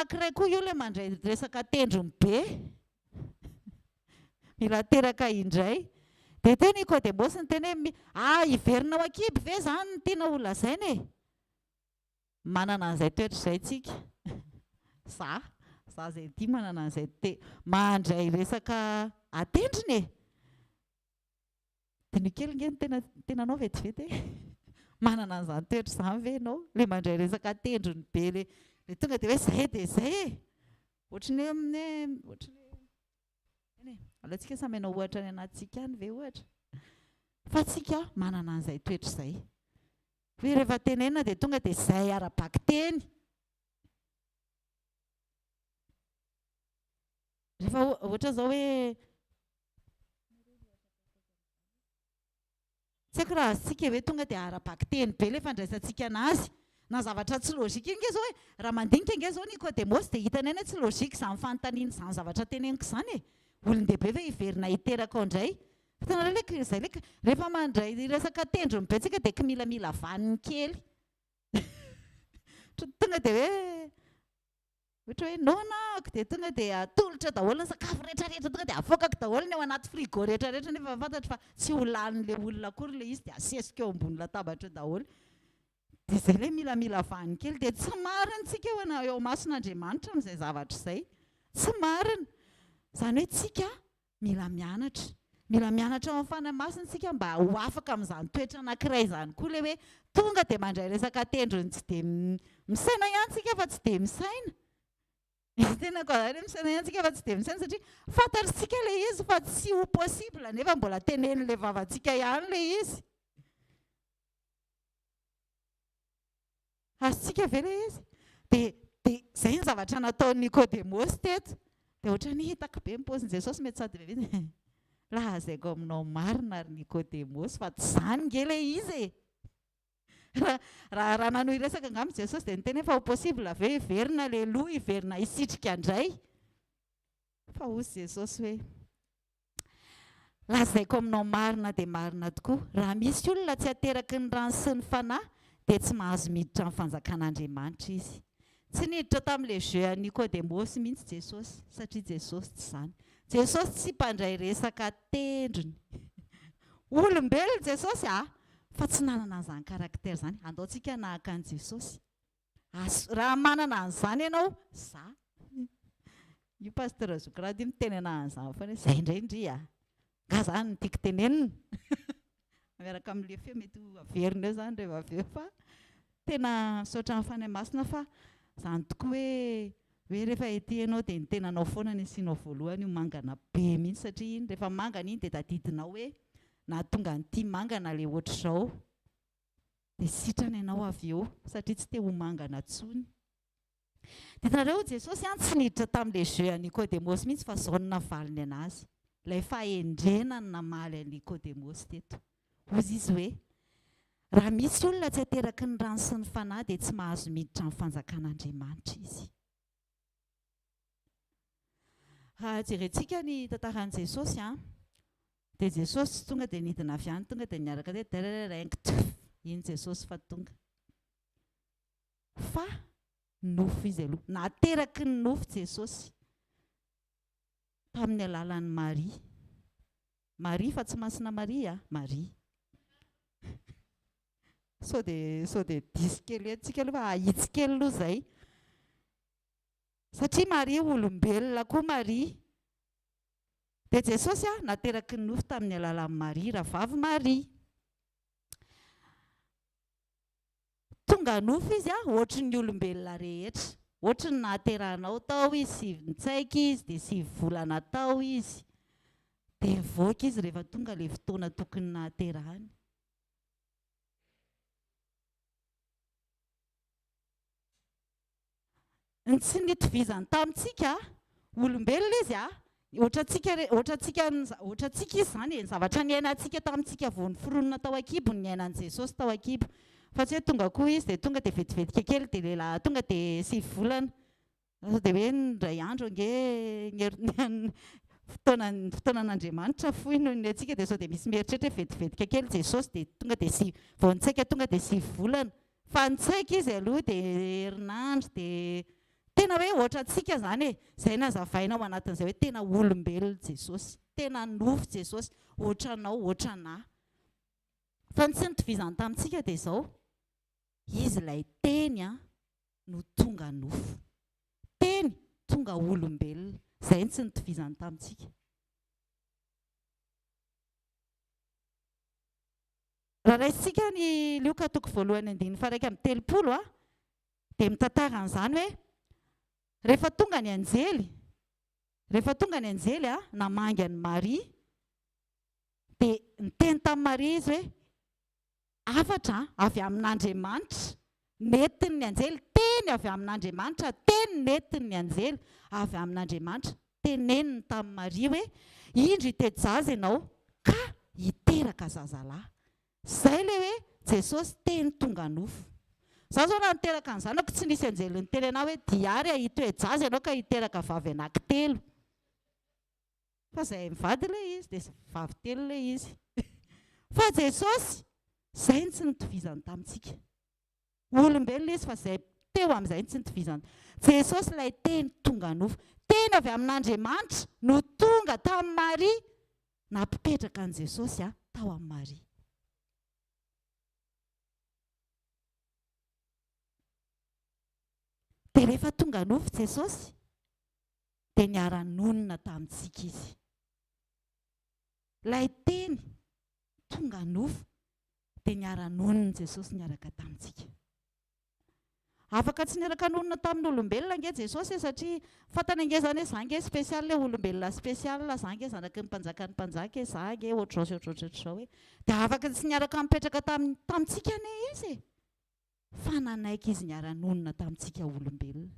anankiray koa io ilay mandray resaka tendrony be. Mila ateraka indray. Dia teo Nikodemosy niteny hoe, ah, hiverina ao an-kibo ve izany no tiana ho lazaina e? Manana an'izay toetra izay tsika. Za, za izay ity manana an'izay te, mandray resaka atendrony e. Diniho kely nge ny tena, tenanao vetivety e. Manana an'izany toetra izany ve ianao? Ilay mandray resaka atendrony be, ilay, ilay tonga dia hoe izay dia izay e. Ohatry ny hoe amin'ny hoe, ohatry ny hoe, eny e, aleo tsika samy hanao ohatra any anatintsika any ve ohatra? Fa tsika manana an'izay toetra izay. Hoe rehefa tenenina dia tonga dia izay ara-bakiteny. Rehefa ohatra izao hoe tsy haiko raha azontsika hoe tonga dia ara-bakiteny be ilay fandraisantsika anazy. Na zavatra tsy logique iny nge izao e, raha mandinika nge izao Nikodemosy dia hitanay anie tsy logique izany fanontaniana izany zavatra teneniko izany e. Olon-dehibe ve hiverina hiteraka ao indray? Hitanareo ilay k, izay ilay k, rehefa mandray resaka tendrony be tsika dia kimilamila vaniny kely. Tonga dia hoe, ohatra hoe noana ako dia tonga dia atolotra daholo ny sakafo rehetra rehetra, tonga dia avoakako daholo ny ao anaty frigo rehetra rehetra nefa fantatro fa tsy ho lanin'ilay olona akory ilay izy dia asesiko eo ambony latabatra eo daholo. Dia izay ilay milamila vaniny kely dia tsy marina tsika eo ana, eo imason'Andriamanitra amin'izay zavatra izay. Tsy marina. Izany hoe tsika Mila mianatra. Mila mianatra ao amin'ny Fanahy Masina isika mba ho afaka amin'izany toetra anankiray izany koa, ilay hoe tonga dia mandray resaka an-tendrony tsy dia misaina ihany isika fa tsy dia misaina. Ny tenako izany hoe misaina ihany isika fa tsy dia misaina satria fantatr'isika ilay izy fa tsy ho possible nefa mbola tenenin'ilay vavantsika ihany ilay izy. Azontsika ve ilay izy? Dia, dia izay ny zavatra nataon'i Nikodemosy teto. Dia ohatran'ny hitako be ny paozin'i Jesosy, mety sady be mihitsy. Lazaiko aminao marina ry Nikodemosy fa tsy izany nge ilay izy e! Raha, raha, raha nanohy resaka angamba Jesosy dia niteny hoe fa ho possible ve hiverina ilay loha, hiverina hisitrika indray? Fa hozy Jesosy hoe, Lazaiko aminao marina dia marina tokoa, raha misy olona tsy ateraky ny rano sy ny Fanahy, dia tsy mahazo miditra amin'ny fanjakan'Andriamanitra izy. Tsy niditra tamin'ilay jeu an'i Nikodemosy mihitsy Jesosy, satria Jesosy tsy izany. Jesosy tsy mpandray resaka tendrony. Olombelona Jesosy a! Fa tsy nanana an'izany caractère izany. Andao tsika hanahaka an'i Jesosy. As, raha manana an'izany ianao, za. Io Pasteur Zoky Rado io miteny anah an'izany foana hoe zay indray ndry a! Nga zany no tiako tenenina? Miaraka amin'ilay feo mety ho averina eo zany rehefa avy eo fa tena misaotra ny Fanahy Masina fa zany tokoa hoe hoe rehefa ety ianao dia ny tenanao foana no asianao voalohany io mangana be mihitsy satria iny rehefa mangana iny dia tadidinao hoe nahatonga an'ity mangana ilay ohatr'izao. Dia sitrana ianao avy eo satria tsy te ho mangana intsony. Dia hitanareo, Jesosy an tsy niditra tamin'ilay jeu an'i Nikodemosy mihitsy fa izao no navaliny an'azy. Ilay fahendrena no namaly an'i Nikodemosy teto. Hozy izy hoe, Raha misy olona tsy ateraky ny rano sy ny fanahy dia tsy mahazo miditra amin'ny fanjakan'Andriamanitra izy. Raha jerentsika ny tantaran'i Jesosy an, Dia Jesosy tonga dia nidina avy any tonga dia niaraka teo dererereng tff iny Jesosy fa tonga. Fa nofo izy aloha. Nateraky ny nofo Jesosy tamin'ny alalan'i Maria. Maria fa tsy Masina Maria, Maria. Sao dia sao dia diso kely eto tsika aloha fa ahitsy kely aloha izay. Satria Maria olombelona koa Maria. Dia Jesosy nateraky ny nofo tamin'ny alalan'i Maria, rahavavy Maria. Tonga nofo izy ohatry ny olombelona rehetra. Ohatry ny nahaterahanao tao izy, sivy nitsaika izy, dia sivy volana tao izy. Dia nivoaka izy rehefa tonga ilay fotoana tokony nahaterahany. Ny tsy nitovizany tamintsika, olombelona izy a, ohatrantsika re, ohatrantsika, ohatrantsika izy izany e, ny zavatra niainantsika tamintsika vao noforonina tao an-kibo no niainan'i Jesosy tao an-kibo. Fa tsy hoe tonga koa izy dia tonga dia vetivetika kely dia lehilahy tonga dia sivy volana. Sao dia hoe indray andro ange ny ny fotoana ny fotoanan'Andriamanitra fohy noho ny antsika dia sao dia misy mieritreritra hoe vetivetika kely Jesosy dia tonga dia sivy, vao nitsaika tonga dia sivy volana. Fa nitsaika izy aloha dia herinandro dia Tena hoe ohatrantsika izany e! Izay nazavaina ao anatin'izay hoe tena olombelona Jesosy, tena nofo Jesosy, ohatranao, ohatranà. Fa ny tsy nitovizany tamintsika dia izao, Izy ilay Teny an, no tonga nofo. Teny tonga olombelona. Izay no tsy nitovizany tamintsika. Raha raisintsika ny Lioka toko voalohany andininy faha 31 a, dia mitantara an'izany hoe rehefa tonga ny anjely, rehefa tonga ny anjely a, namangy an'i Maria, dia niteny tamin'i Maria izy hoe hafatra avy amin'Andriamanitra nentin'ny anjely, teny avy amin'Andriamanitra, teny nentin'ny anjely avy amin'Andriamanitra, teneniny tamin'i Maria hoe, Indro hite-jaza ianao ka hiteraka zazalahy. Izay ilay hoe Jesosy teny tonga nofo. Izaho izao raha niteraka ny zanako tsy nisy anjely niteny anah hoe diary hitoe-jaza ianao ka hiteraka vavy anankitelo. Fa zahay mivady ilay izy dia vavy telo ilay izy. Fa Jesosy, izay no tsy nitovizany tamintsika. Olombelona izy fa izay teo amin'izay no tsy nitovizany. Jesosy ilay teny tonga nofo. Teny avy amin'Andriamanitra no tonga tamin'i Maria, nampipetraka an'i Jesosy tao amin'i Maria. Dia rehefa tonga nofo Jesosy, dia niara-nonina tamintsika Izy. Ilay Teny tonga nofo dia niara-nonina Jesosy niaraka tamintsika. Afaka tsy niaraka nonina tamin'olombelona ange Jesosy e, satria fantany ange izany hoe za ange spécial e, olombelona spécial, za ange zanaky ny mpanjakan'ny mpanjaka e, za ange ohatr'izao sy ohatr'izao sy ohatr'izao e. Dia afaka tsy niaraka nipetraka tamintsika anie Izy e. Fa nanaiky Izy niara-nonina tamintsika olombelona.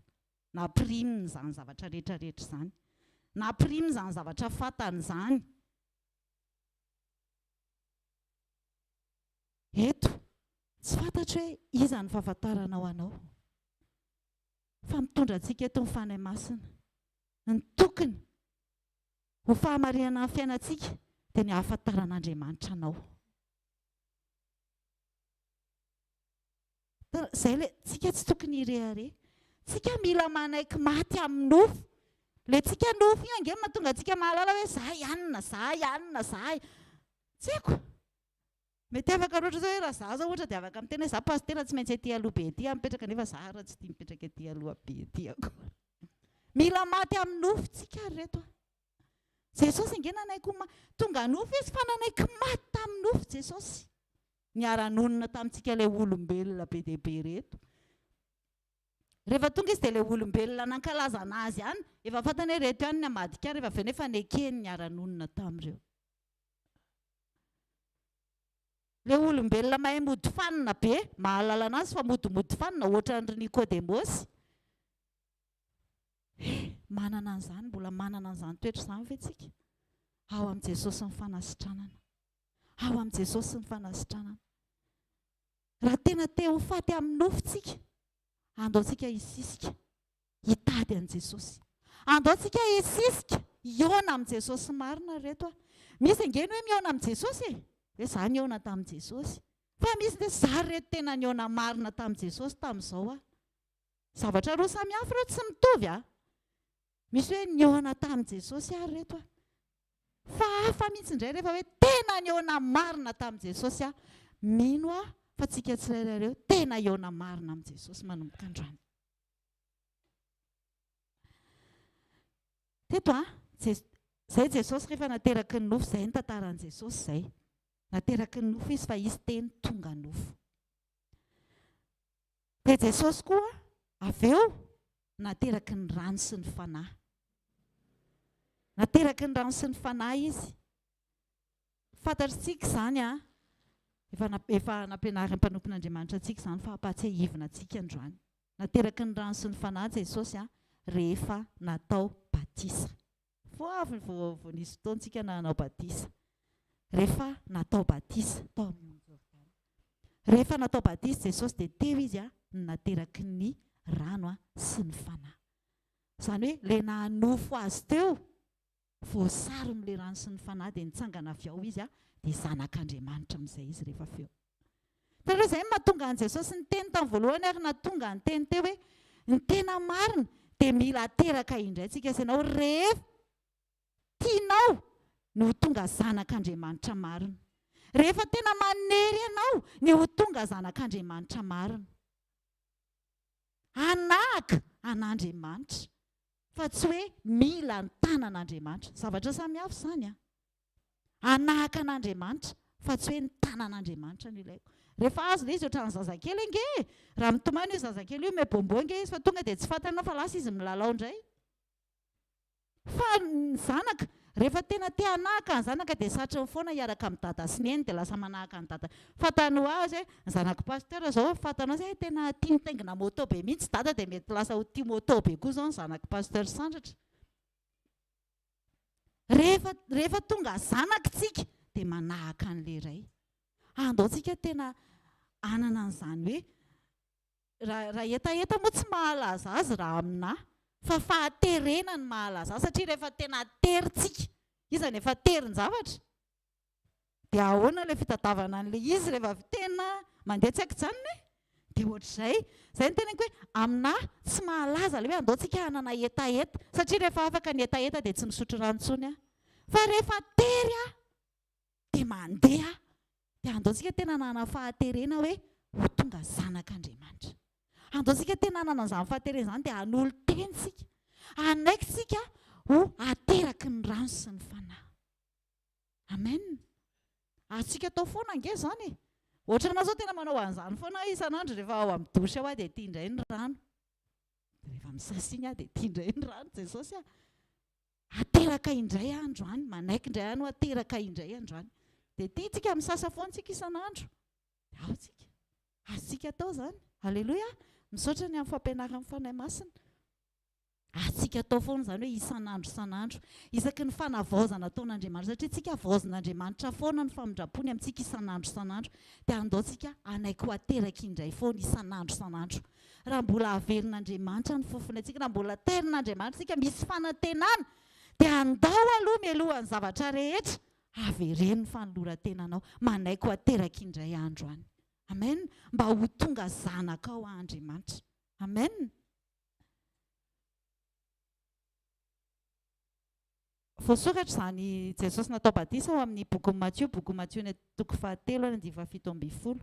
Nampiriminy izany zavatra rehetra rehetra izany. Nampiriminy izany zavatra fantany izany. Eto, tsy fantatro hoe iza ny fahafantaranao anao. Fa mitondra antsika eto ny Fanahy Masina. Ny tokony ho fahamarinana ny fiainantsika dia ny hahafantaran'Andriamanitra anao. Zay le tsika tsy tokony hirehareha. Tsika mila manaiky maty amin'ny nofo. Le tsika nofo io ange mahatonga antsika mahalala hoe za ianona, za ianona, za tsy haiko. Mety afaka ohatra zao hoe raha za zao ohatra dia afaka miteny hoe za pasitera tsy maintsy aty aloha be aty aho mipetraka nefa za ary tsy tia mipetraka aty aloha be aty akory. Mila maty amin'ny nofo tsika ry reto a. Jesosy ange nanaiky ho maty. Tonga nofo izy fa nanaiky maty tamin'ny nofo Jesosy. Niara-nonina tamintsika ilay olombelona be dia be ireto. Rehefa tonga izy dia ilay olombelona nankalaza anazy ihany, efa fantany hoe ireto ihany ny hamadika ahy, rehefa avy eo nefa nekeny niara-nonina tamin'ireo. Ilay olombelona mahay mody fanina be, mahalala anazy fa modimody fanina ohatran'i Nikodemosy. He, manana an'izany, mbola manana an'izany toetra izany ve tsika? Ao amin'i Jesosy ny fanasitranana. Ao amin'i Jesosy ny fanasitranana. Raha tena te ho faty amin'ny nofo tsika, andao tsika hisisika hitady an'i Jesosy. Andao tsika hisisika hihaona amin'i Jesosy marina ry reto a. Misy ange ny hoe mihaona amin'i Jesosy e. Hoe za nihaona tamin'i Jesosy. Fa misy ny hoe za ry reto tena nihaona marina tamin'i Jesosy tamin'izao aho. Zavatra roa samy hafa ireo, tsy mitovy a. Misy hoe nihaona tamin'i Jesosy aho ry reto a. Fa hafa mihitsy indray rehefa hoe tena nihaona marina tamin'i Jesosy aho. Mino aho fa tsika tsirairay ireo tena hihaona marina amin'i Jesosy manomboka androany. Teto a, izay Jesosy rehefa nateraky ny nofo, izay ny tantaran'i Jesosy izay. Nateraky ny nofo izy fa izy teny tonga nofo. Dia Jesosy koa avy eo nateraky ny rano sy ny fanahy. Nateraky ny rano sy ny fanahy izy. Fantatritsika izany an, efa efa nampianarin'ny mpanompon'Andriamanitra antsika izany fa ampahatsiahivina antsika androany. Nateraky ny rano sy ny fanahy Jesosy an, rehefa natao batisa. Vao avy vao vao nisy fotoana tsika nanao batisa. Rehefa natao batisa tao amin'ny ony Jordana. Rehefa natao batisa Jesosy dia teo izy a no nateraky ny rano a sy ny fanahy. Izany hoe ilay nahanofo azy teo voasaron'ilay rano sy ny fanahy dia nitsangana avy ao izy a dia zanak'Andriamanitra amin'izay izy rehefa avy eo. Hitanareo izay no mahatonga an'i Jesosy niteny tamin'ny voalohany ary nahatonga niteny teo hoe ny tena marina Dia mila ateraka indray tsika sy ianao rehefa tianao ny ho tonga zanak'Andriamanitra marina. Rehefa tena manery anao ny ho tonga zanak'Andriamanitra marina. Hanahaka an'Andriamanitra fa tsy hoe mila ny tanan'Andriamanitra. Zavatra samy hafa izany an. Hanahaka an'Andriamanitra fa tsy hoe ny tanan'Andriamanitra no ilaiko. Rehefa azo ilay izy ohatran'ny zazakely ange e! Raha mitomany io zazakely io omeo bonbon ange izy fa tonga dia tsy fantany fa lasa izy milalao indray. Fa ny zanaka, rehefa tena te hanahaka ny zanaka dia satriny foana hiaraka amin'i dada sy neny dia lasa manahaka an'i dada. Fantany ho azy hoe ny zanak'i pasteur izao fantany ho azy hoe tena tia mitaingina moto be mihitsy dada dia mety lasa ho tia moto be koa izao ny zanak'i pasteur Sandratra. Rehefa rehefa tonga zanaka tsika dia manahaka an'ilay ray. Andao tsika tena hanana an'izany hoe raha raha hetaheta moa tsy mahalaza azy raha aminà fa fahaterena no mahalaza azy satria rehefa tena tery tsika, iza no efa terin-javatra? Dia ahoana ilay fitadiavana an'ilay izy rehefa avy tena mandeha tsy an-kijanona e? Dia ohatr'izay. Izay no teneniko hoe aminà tsy mahalaza ilay hoe andao tsika hanana hetaheta satria rehefa afaka ny hetaheta dia tsy misotro rano intsony aho. Fa rehefa tery aho dia mandeha aho. Dia andao tsika tena hanana fahaterena hoe ho tonga zanak'Andriamanitra. Andao tsika tena hanana an'izany fahaterena izany dia hanolo-tena isika. Hanaiky isika ho ateraky ny rano sy ny fanahy. Amen. Azontsika atao foana ange izany e. Ohatranà zao tena manao an'izany foana aho isan'andro rehefa ao amin'ny douche ao aho dia ity indray ny rano. Rehefa misasa iny aho dia ity indray ny rano Jesosy a. Ateraka indray aho androany, manaiky indray aho no ateraka indray androany. Dia ity tsika misasa foana tsika isan'andro. Ao tsika. Azontsika atao izany. Aleloia. Misaotra ny amin'ny fampianaran'ny Fanahy Masina. Azontsika atao foana izany hoe isan'andro isan'andro, isaky ny fanavaozana ataon'Andriamanitra, satria tsika havaozin'Andriamanitra foana ny famindrampony amintsika isan'andro isan'andro, dia andao tsika hanaiky ho ateraka indray foana isan'andro isan'andro. Raha mbola averin'Andriamanitra ny fofon'aintsika, raha mbola tairin'Andriamanitra isika, misy fanantenana, dia andao aloha mialohan'ny zavatra rehetra, avereno ny fanoloran-tenanao, manaiky ho ateraka indray andro any. Amen. Mba ho tonga zanakao aho Andriamanitra. Amen. Voasoratra izany Jesosy natao batisa ao amin'ny bokin'i Matio, bokin'i Matio ny toko fahatelo ary andininy faha-17.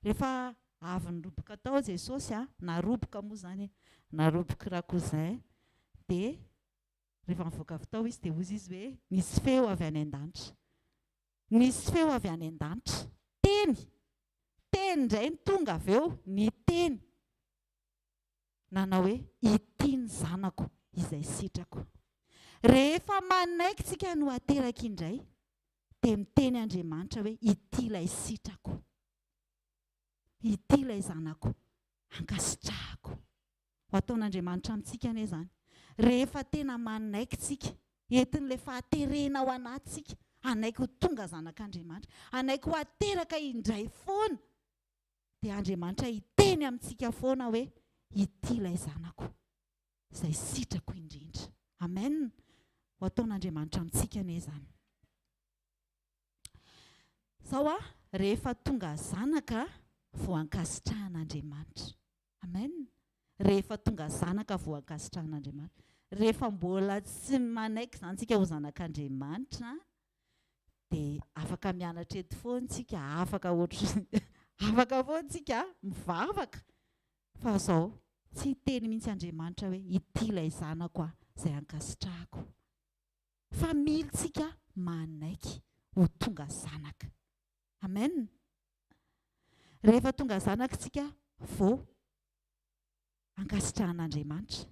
Rehefa avy niroboka tao Jesosy, naroboka moa izany, naroboky Racousin, dia rehefa nivoaka avy tao izy dia hozy izy hoe nisy feo avy any an-danitra. Nisy feo avy any an-danitra. Teny! Teny indray no tonga avy eo, niteny. Nanao hoe, Ity ny zanako izay sitrako. Rehefa manaiky tsika ny ho ateraka indray, dia miteny Andriamanitra hoe, Ity ilay sitrako. Ity ilay zanako ankasitrahako. Ho ataon'Andriamanitra amintsika anie izany. Rehefa tena manaiky tsika, entin'ilay fahaterena ao anatintsika, hanaiky ho tonga zanak'Andriamanitra, hanaiky ho ateraka indray foana, dia Andriamanitra hiteny amintsika foana hoe, Ity ilay zanako, izay sitrako indrindra. Amen. Ho ataon'Andriamanitra amintsika anie izany. Izao aho, rehefa tonga zanaka vao ankasitrahan'Andriamanitra. Amen. Rehefa tonga zanaka vao ankasitrahan'Andriamanitra. Rehefa mbola tsy manaiky izany tsika ho zanak'Andriamanitra, dia afaka mianatra eto foana tsika, afaka ohatry afaka foana tsika mivavaka fa zao tsy hiteny mihitsy Andriamanitra hoe ity ilay zanako aho izay ankasitrahako fa mily tsika manaiky ho tonga zanaka. Amen. Rehefa tonga zanaka tsika vao ankasitrahan'Andriamanitra,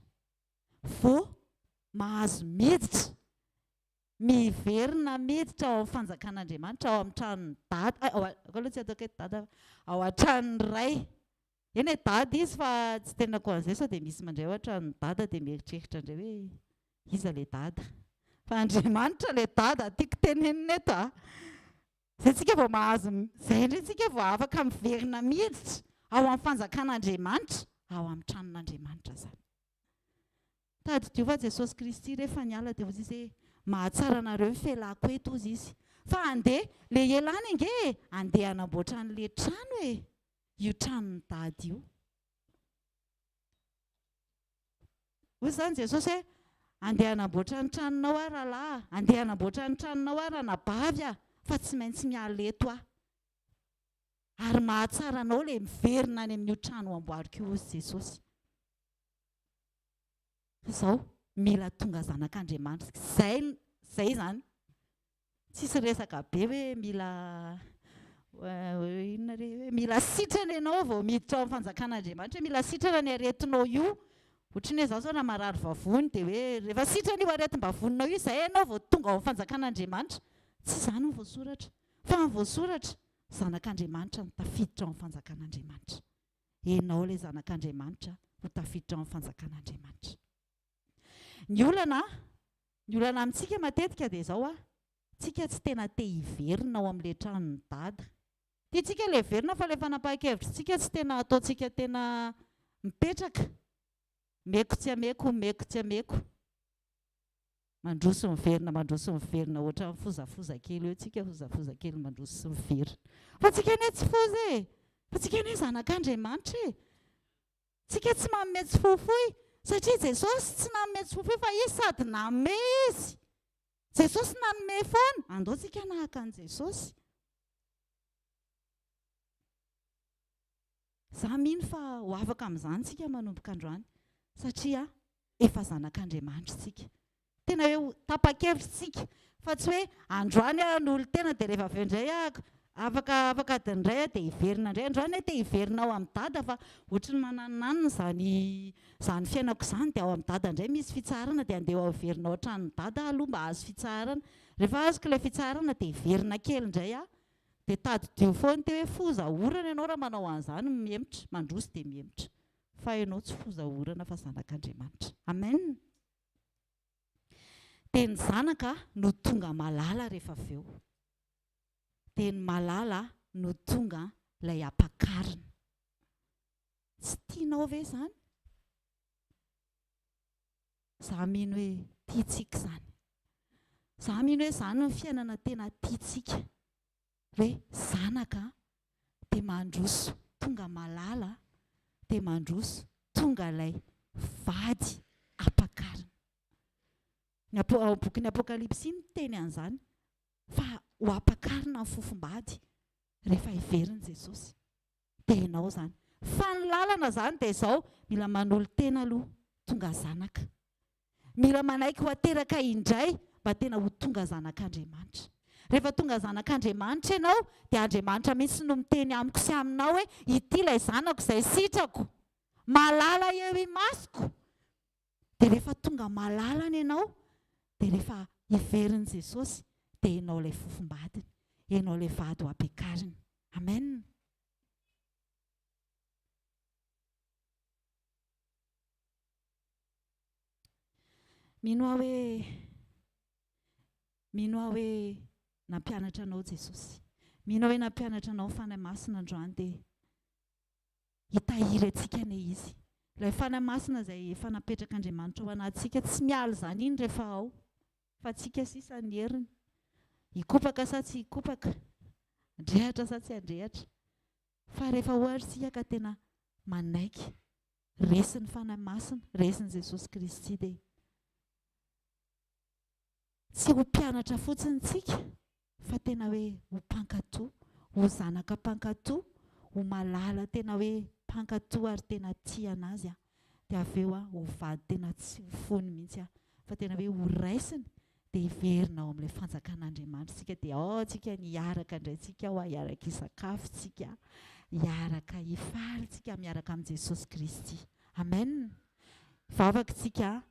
vao mahazo miditra Miverina miditra ao amin'ny fanjakan'Andriamanitra, ao amin'ny tranon'i Dada, ay, ao, ako aloha tsy ataoko hoe Dada, ao an-tranon'ny Ray. Eny e, Dada izy fa tsy tenako an'izay sao dia misy mandray ao an-tranon'i Dada dia mieritreritra indray hoe iza ilay Dada. Fa Andriamanitra ilay Dada tiako tenenina eto a. Izay tsika vao mahazo, izay indray tsika vao afaka miverina miditra ao amin'ny fanjakan'Andriamanitra, ao amin'ny tranon'Andriamanitra izany. Tadidio fa Jesosy Kristy rehefa niala dia hozy izy hoe mahatsara anareo ny fialako eto hozy izy fa andeha le ialany ange e andeha hanamboatra an'le trano e io tranon'i dada io. Hoy izany Jesosy hoe, Andeha hanamboatra ny tranonao aho rahalahy a, andeha hanamboatra ny tranonao aho ranabavy a, fa tsy maintsy miala eto aho. Ary mahatsara anao ilay miverina any amin'io trano amboariko io, hozy Jesosy. Izao, mila tonga zanak'Andriamanitra isika. Izay, izay izany. Tsisy resaka be hoe mila inona re hoe mila sitrana ianao vao miditra ao amin'ny fanjakan'Andriamanitra, hoe mila sitrana ny aretinao io. Ohatran'ny hoe izaho izao raha marary vavony dia hoe rehefa sitrana io aretim-bavoninao io izay ianao vao tonga ao amin'ny fanjakan'Andriamanitra. Tsy izany no voasoratra. Fa ny voasoratra, zanak'Andriamanitra no tafiditra ao amin'ny fanjakan'Andriamanitra. Ianao ilay zanak'Andriamanitra ho tafiditra ao amin'ny fanjakan'Andriamanitra. Ny olana, ny olana amintsika matetika dia izao a, tsika tsy tena te hiverina ao amin'ilay tranon'i Dada. Tiantsika ilay hiverina fa ilay fanapahan-kevitritsika tsy tena ataontsika tena mipetraka. Meko tsy ameko, omeko tsy ameko. Mandroso miverina, mandroso miverina ohatran'ny fozafoza kely eo tsika, fozafoza kely mandroso sy miverina. Fa tsika anie tsy foza e! Fa tsika anie zanak'Andriamanitra e! Tsika tsy manome tsifoifoy satria Jesosy tsy nanome tsifoifoy fa Izy sady nanome Izy. Jesosy nanome foana. Andao tsika hanahaka an'i Jesosy. Za mino fa ho afaka amin'izany tsika manomboka androany satria efa zanak'Andriamanitra tsika. Tena hoe ho tapa-kevitra isika fa tsy hoe androany aho no olon-tena dia rehefa avy eo indray aho afaka afaka adiny iray aho dia hiverina indray. Androany aho te hiverina ao amin'i Dada fa ohatry ny mananonanona izany izany fiainako izany dia ao amin'i Dada indray misy fitsaharana dia andeha ho hiverina ao an-tranon'i Dada aho aloha mba hahazo fitsaharana. Rehefa azoko ilay fitsaharana dia hiverina kely indray aho. Dia tadidio foana ity hoe foza orana ianao raha manao an'izany, mihemotra, mandroso dia mihemotra. Fa ianao tsy foza orana fa zanak'Andriamanitra. Amen. Dia ny zanaka no tonga malala rehefa avy eo. Dia ny malala no tonga ilay ampakarina. Tsy tianao ve izany? Za mino hoe tiantsika izany. Za mino hoe izany no fiainana tena tiantsika. Hoe zanaka dia mandroso tonga malala dia mandroso tonga ilay vady ampakarina. Ny apo, ao bokin'ny Apokalypsy miteny an'izany fa ho ampakarina ny fofombady rehefa hiverin'i Jesosy. Dia ianao izany. Fa ny lalana izany dia izao, mila manolo-tena aloha, tonga zanaka. Mila manaiky ho ateraka indray mba tena ho tonga zanak'Andriamanitra. Rehefa tonga zanak'Andriamanitra ianao dia Andriamanitra mihitsy no miteny amiko sy aminao hoe ity ilay zanako izay sitrako, malala eo imasoko. Dia rehefa tonga malalany ianao dia rehefa heverin'i Jesosy dia ianao ilay fofombadiny, ianao ilay vady ho ampiakariny. Amen. Mino aho hoe mino aho hoe nampianatra anao Jesosy. Mino aho hoe nampianatra anao Fanahy Masina androany dia hitahiry antsika anie Izy. Ilay Fanahy Masina izay efa napetrak'Andriamanitra ao anatintsika tsy miala izany iny rehefa ao fa antsika sisa ny heriny. Hikopaka sa tsy hikopaka? Handrehatra sa tsy handrehatra? Fa rehefa ohatra isika ka tena manaiky Resin'ny Fanahy Masina, resin'i Jesosy Kristy dia tsy ho mpianatra fotsiny tsika fa tena hoe ho mpankato, ho zanaka mpankato, ho malala tena hoe mpankato ary tena tia an'azy aho. Dia avy eo aho ho vady tena tsy ho foiny mihitsy aho fa tena hoe ho raisiny dia hiverina ao amin'ilay fanjakan'Andriamanitra isika dia ao tsika ny hiaraka indray tsika ao hiaraka hisakafo tsika hiaraka hifaly tsika miaraka amin'i Jesosy Kristy. Amen. Vavaka tsika.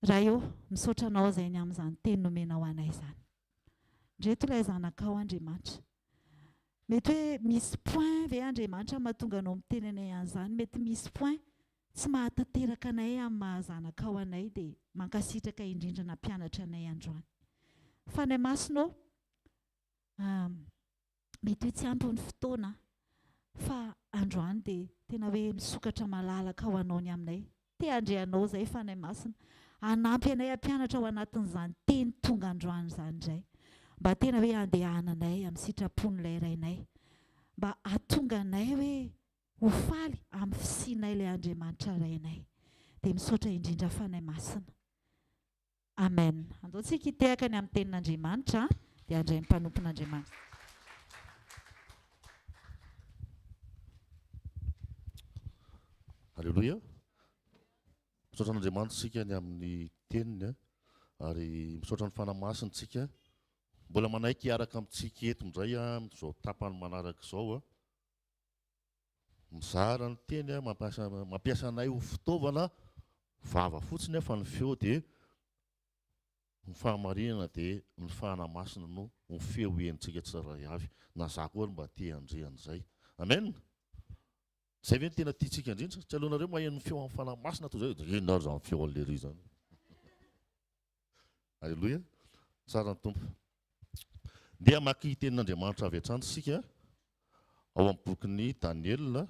Ray ô, misaotra anao izay ny amin'izany teny nomenao anay izany. Ndreto ilay zanakao Andriamanitra. Mety hoe misy point ve Andriamanitra mahatonga anao miteny anay an'izany? Mety misy point tsy mahatanteraka anay amin'ny maha zanakao anay dia mankasitraka indrindra nampianatra anay androany. Fanahy Masina ô, mety hoe tsy ampy ny fotoana fa androany dia tena hoe misokatra malalaka ho anao ny aminay. Te handre anao izay Fanahy Masina. Hanampy anay hampianatra ao anatin'izany teny tonga androany izany indray. Mba tena hoe handehananay amin'ny sitrapon'ilay Rainay. Mba hahatonga anay hoe Ho faly amin'ny fisianay ilay Andriamanitra Rainay. Dia misaotra indrindra Fanahy Masina. Amen. Andao tsika hitehaka ny amin'ny tenin'Andriamanitra dia handray ny mpanompon'Andriamanitra. Aleloia. Misaotra an'Andriamanitra isika ny amin'ny teniny ary misaotra ny Fanahy Masina isika. Mbola manaiky hiaraka amintsika eto indray amin'izao tapany manaraka izao. Mizara ny teny aho, mampiasa mampiasa anay ho fitaovana vava fotsiny aho fa ny feo dia ny fahamarinana dia ny Fanahy Masina no ho feo henontsika tsirairay avy, na za koa ary mba te handre an'izay. Amen! Zay ve no tena tiantsika indrindra? Tsy aleonareo maheno ny feo amin'ny Fanahy Masina toy izay hoe inona ary izany feo an'i lery izany? Aleloia! Tsara ny Tompo. Ndeha hamaky tenin'Andriamanitra avy hatrany isika ao amin'ny bokin'i Daniela.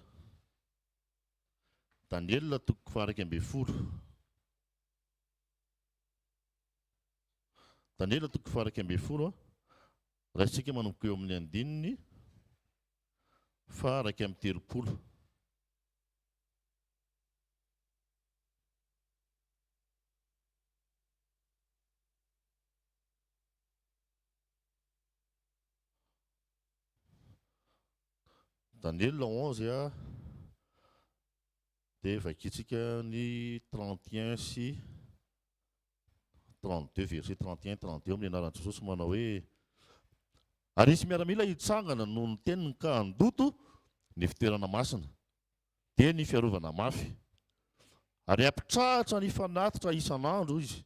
Daniela toko faha-11. Daniela toko faha-11. Raisintsika manomboka eo amin'ny andininy faha-31. Daniel 11 a dia vakintsika ny 31 sy 32 verset 31 32 amin'ny anaran'i Jesosy manao hoe ary hisy miaramila hitsangana noho ny teniny ka handoto ny fitoerana masina dia ny fiarovana mafy. Ary hampitrahatra ny fanatitra isan'andro izy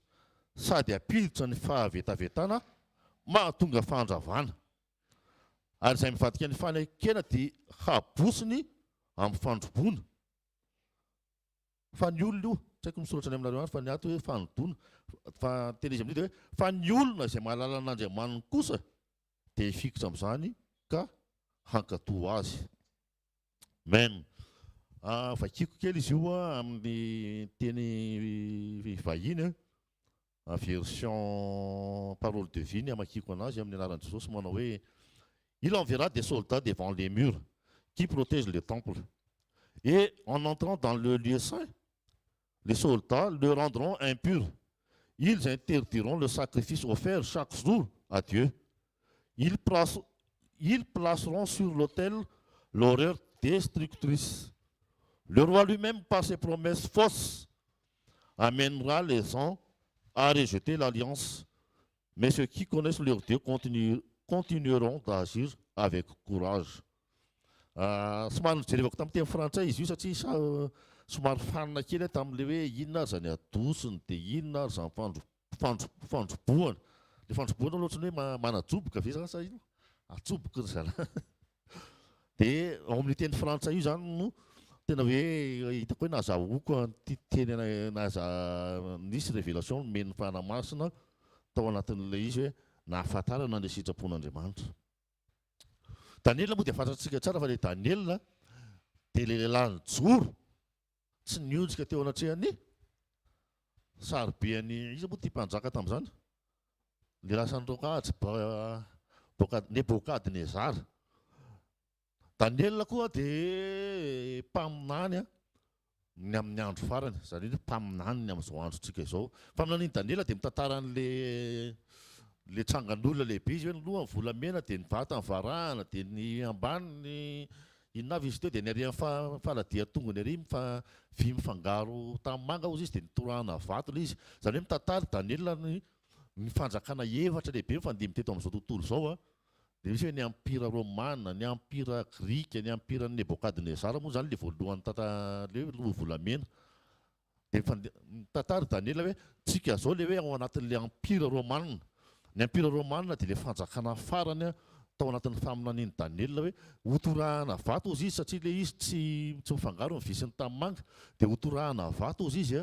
sady hampiditra ny fahavetavetana mahatonga fandravana. Ary izay mivadika ny fanekena dia habosiny amin'ny fandroboana. Fa ny olona io, tsy haiko misoratra any aminareo any fa ny ato hoe fanodona, fa ny tena izy amin'io dia hoe fa ny olona izay mahalala an'Andriamaniny kosa dia hifikitra amin'izany ka hankatò azy. Amen. Vakiko kely izy io amin'ny teny vahiny, version parole de vie ny hamakiako anazy amin'ny anaran'i Jesosy manao hoe Il enverra des soldats devant les murs qui protègent le temple. Et en entrant dans le lieu saint, les soldats le rendront impur. Ils interdiront le sacrifice offert chaque jour à Dieu. Ils, ils placeront sur l'autel l'horreur destructrice. Le roi lui-même, par ses promesses fausses, amènera les gens à rejeter l'alliance. Mais ceux qui connaissent leur Dieu continueront d'agir avec courage. Somary nojerevako tamin'ny teny frantsay izy io satria somary fanina kely aho tamin'ilay hoe inona ary izany adosiny dia inona ary izany fandrobohana. Ilay fandrobohana aloha ohatran'ny hoe manajoboka ve izany sa inona? Atsoboky ry zalahy. Dia ao amin'io teny frantsay io izany no tena hoe hitako hoe nazahoako an'ity teny naza nisy révélation nomen'ny Fanahy Masina tao anatin'ilay izy hoe nahafantarana ilay sitrapon'Andriamanitra. Daniela moa dia fantatsika tsara fa ilay Daniela dia ilay lehilahy nijoro tsy niondrika teo anatrehan'ny sarobian'ny iza moa ity mpanjaka tamin'izany? Ilay lasa niroaka azy Nebokadnezara. Daniela koa dia mpaminany ny amin'ny andro farany, izany hoe mpaminany ny amin'izao androntsika izao. Faminanian'i Daniela dia mitantara an'ilay ilay tsangan'olona lehibe izy hoe ny lohany volamena dia ny vatany varahana dia ny ambaniny inona avy izy teo dia ny ary amin'ny faladian-tongony ary fa vy mifangaro tanimanga hozy izy dia nitorahana vato ilay izy. Izany hoe mitantara i Daniela ny ny fanjakana efatra lehibe mifandimby teto amin'izao tontolo izao. Dia misy hoe ny Empira Romana, ny Empira Grika, ny Empiran'i Nebokadnezara moa izany ilay voalohany tanta ilay hoe loha volamena. Dia mitantara i Daniela hoe tsika izao ilay hoe ao anatin'ilay Empira Romana. Ny Empira Romana dia ilay fanjakana farany tao anatin'ny faminanian'i Daniela hoe hotorahana vato hozy izy satria ilay izy tsy tsy mifangaro ny vy sy ny tanimanga dia hotorahana vato hozy izy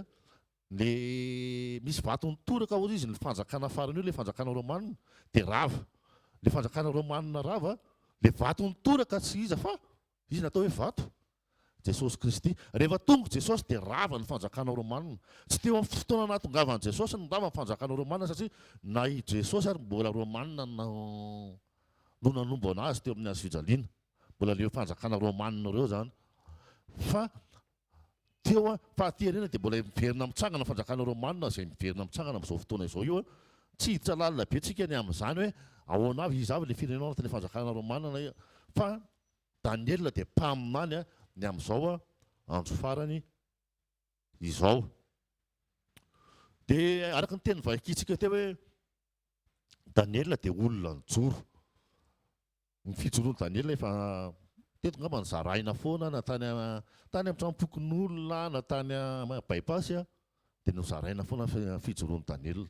Le misy vato nitoraka hozy izy, ny fanjakana farany io, le fanjakana romana, de rava. Le fanjakana romana rava, le vato nitoraka tsy iza fa iza natao hoe vato? Jesosy Kristy. Rehefa tonga Jesosy de rava ny fanjakana romana. Tsy teo amin'ny fotoana nahatongavan'i Jesosy no rava ny fanjakana romana satria na i Jesosy ary mbola romana no nanombo anazy teo amin'ny hazo fijaliana. Mbola le fanjakana romana ireo zany. Fa. Teo a, fa aty aoriana dia mbola miverina mitsangana ny fanjakana romana izay miverina mitsangana amin'izao fotoana izao io a. Tsy hiditra lalina be tsika ny amin'izany hoe ahoana avy, iza avy ilay firenena ao anatin'ilay fanjakana romana na fa Daniela dia mpaminany a, ny amin'izao andro farany izao. Dia araka ny teny vakintsika teo hoe Daniela dia olona nijoro. Ny fijoroan'i Daniela efa teto angamba nozaraina foana na tany tany amin'ny tranom-pokonolona na tany bypass dia nozaraina foana ny fijoroan'i Daniela.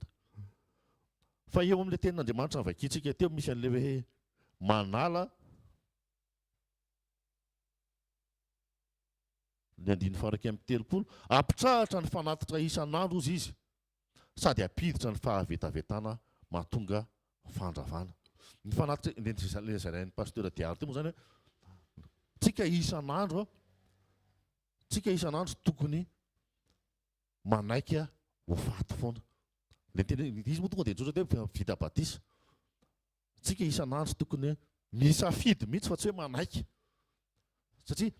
Fa eo amin'ilay tenin'Andriamanitra novakintsika teo misy an'ilay hoe manala ny andininy faha-31, Hampitsahatra ny fanatitra isan'andro hozy izy, sady hampiditra ny fahavetavetana mahatonga fandravana. Ny fanatitra, ilay zarain'ny Pasteur Diary teo moa izany hoe, tsika isan'andro, tsika isan'andro tokony manaiky ho faty foana. Ilay teny hoe, izy moa tonga dia nitsotra teo hoe vita batisa. Tsika isan'andro tokony misafidy mihitsy fa tsy hoe manaiky. Satria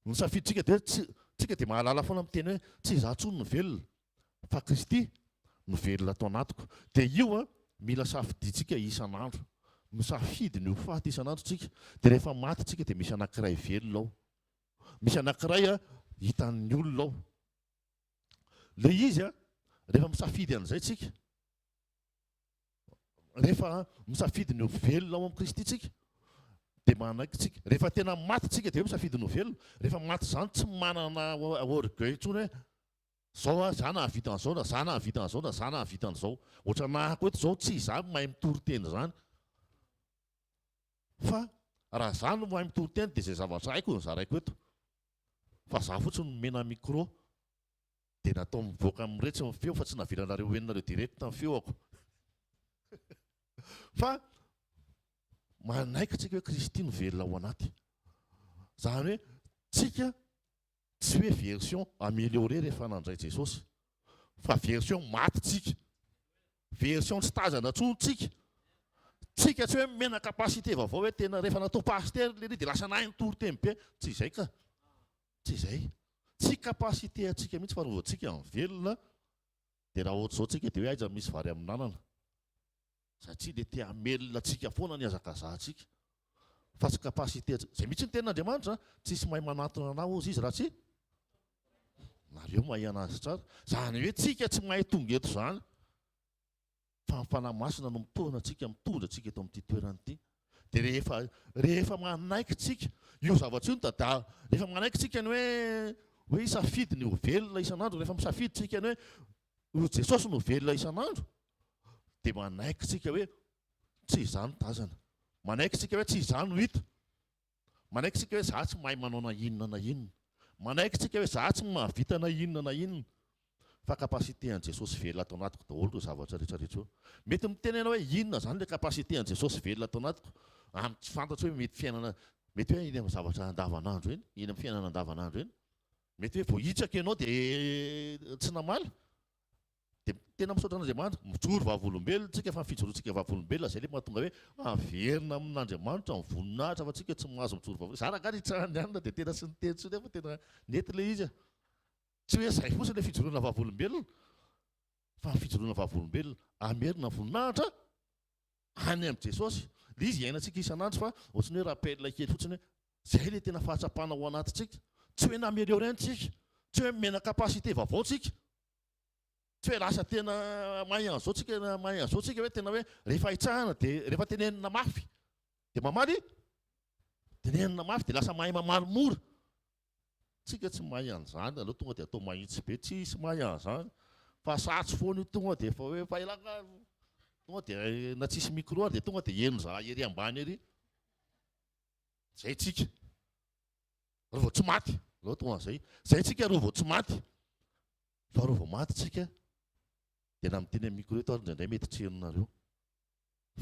ny safidintsika dia tsy tsika dia mahalala foana miteny hoe tsy izaho intsony no velona fa Kristy no velona ato anatiko. Dia io an mila safidintsika isan'andro. Misafidy ny ho faty isan'andro tsika. Dia rehefa maty tsika dia misy anankiray velona ao. Misy anankiray an hitan'ny olona ao. Ilay izy an rehefa misafidy an'izay tsika Rehefa misafidy ny ho velona ao amin'i Kristy tsika, dia manaiky tsika. Rehefa tena maty tsika dia hoe misafidy ny ho velona. Rehefa maty izany tsy manana orgueil intsony hoe zao aho, za nahavita an'izao na za nahavita an'izao na za nahavita an'izao. Ohatran'ahako eto izao tsy izaho mahay mitory teny izany. Fa raha za no mahay mitory teny dia izay zavatra haiko no zaraiko eto. Fa za fotsiny nomena micro. Dia natao mivoaka amin'iretsy ny feo fa tsy navelanareo ho henonareo direct ny feoko. Fa manaiky tsika hoe Kristy no velona ao anaty. Zany hoe tsika tsy hoe version améliorée rehefa nandray Jesosy fa version maty tsika. Version tsy tazana tsony tsika. Tsika tsy hoe mena capacité vaovao hoe tena rehefa natao pasteur lery dia lasa nahay nitory teny be. Tsy izay ka. Tsy izay. Tsy capacité antsika mihitsy fa rovantsika ny velona dia raha ohatr'izao tsika dia hoe aiza misy vary amin'anana. Satria dia te hamelona antsika foana ny hazakazahantsika. Fa tsy capacité antsika. Izay mihitsy ny tenin'Andriamanitra, tsisy mahay manantona anah hozy izy raha tsy nareo mahay anazy tsara. Izany hoe tsika tsy mahay tonga eto izany. Fa ny Fanahy Masina no mitohana antsika, mitondra antsika eto amin'ity toerana ity. Dia rehefa, rehefa manaiky tsika, io zavatra io no tadiavina, rehefa manaiky tsika ny hoe, hoe hisafidy ny ho velona isan'andro, rehefa misafidy tsika ny hoe ho Jesosy no velona isan'andro, dia manaiky tsika hoe tsy izaho no tazana. Manaiky tsika hoe tsy izaho no hita. Manaiky tsika hoe za tsy mahay manao na inona na inona. Manaiky tsika hoe za tsy mahavita na inona na inona. Fa capacité an'i Jesosy velona ato anatiko daholo ireo zavatra rehetra rehetra ireo. Mety miteny ianao hoe inona izany ilay capacité an'i Jesosy velona ato anatiko? Amin'ny tsy fantatro hoe mety fiainana, mety hoe eny amin'ny zavatra andavanandro eny, eny amin'ny fiainana andavanandro eny. Mety hoe vao hitsaka ianao dia tsy namaly. Dia tena misaotra an'Andriamanitra, mijoro vavolombelona tsika fa ny fijoroantsika vavolombelona izay ilay mahatonga hoe averina amin'Andriamanitra ny voninahitra fa tsika tsy mahazo mijoro vavolombelona. Za rangahy nitsahany alina dia tena tsy niteny intsony aho fa tena nety ilay izy a. Tsy hoe izay fotsiny ilay fijoroana vavolombelona fa ny fijoroana vavolombelona hamerina ny voninahitra any amin'i Jesosy. Ilay izy iainantsika isan'andro fa ohatran'ny hoe rappel kely fotsiny hoe izay ilay tena fahatsapana ao anatintsika. Tsy hoe n'améliorer tsika, tsy hoe nomena capacité vaovao tsika. Tsy hoe lasa tena mahay an'izao tsika na mahay an'izao tsika hoe tena hoe rehefa hitsahana dia rehefa tenenina mafy dia mamaly, tenenina mafy dia lasa mahay mamaly mora. Tsika tsy mahay an'izany, aleo tonga dia atao mahitsy be, tsisy mahay an'izany fa satsy foana io tonga dia efa hoe fa elah nga tonga dia na tsisy micro ary dia tonga dia heno za ery ambany ery. Zay tsika. Reo vao tsy maty, aleo atao an'izay. Zay tsika reo vao tsy maty. Fa reo vao maty tsika dia na miteny amin'ny micro eto ary indraindray mety tsy henonareo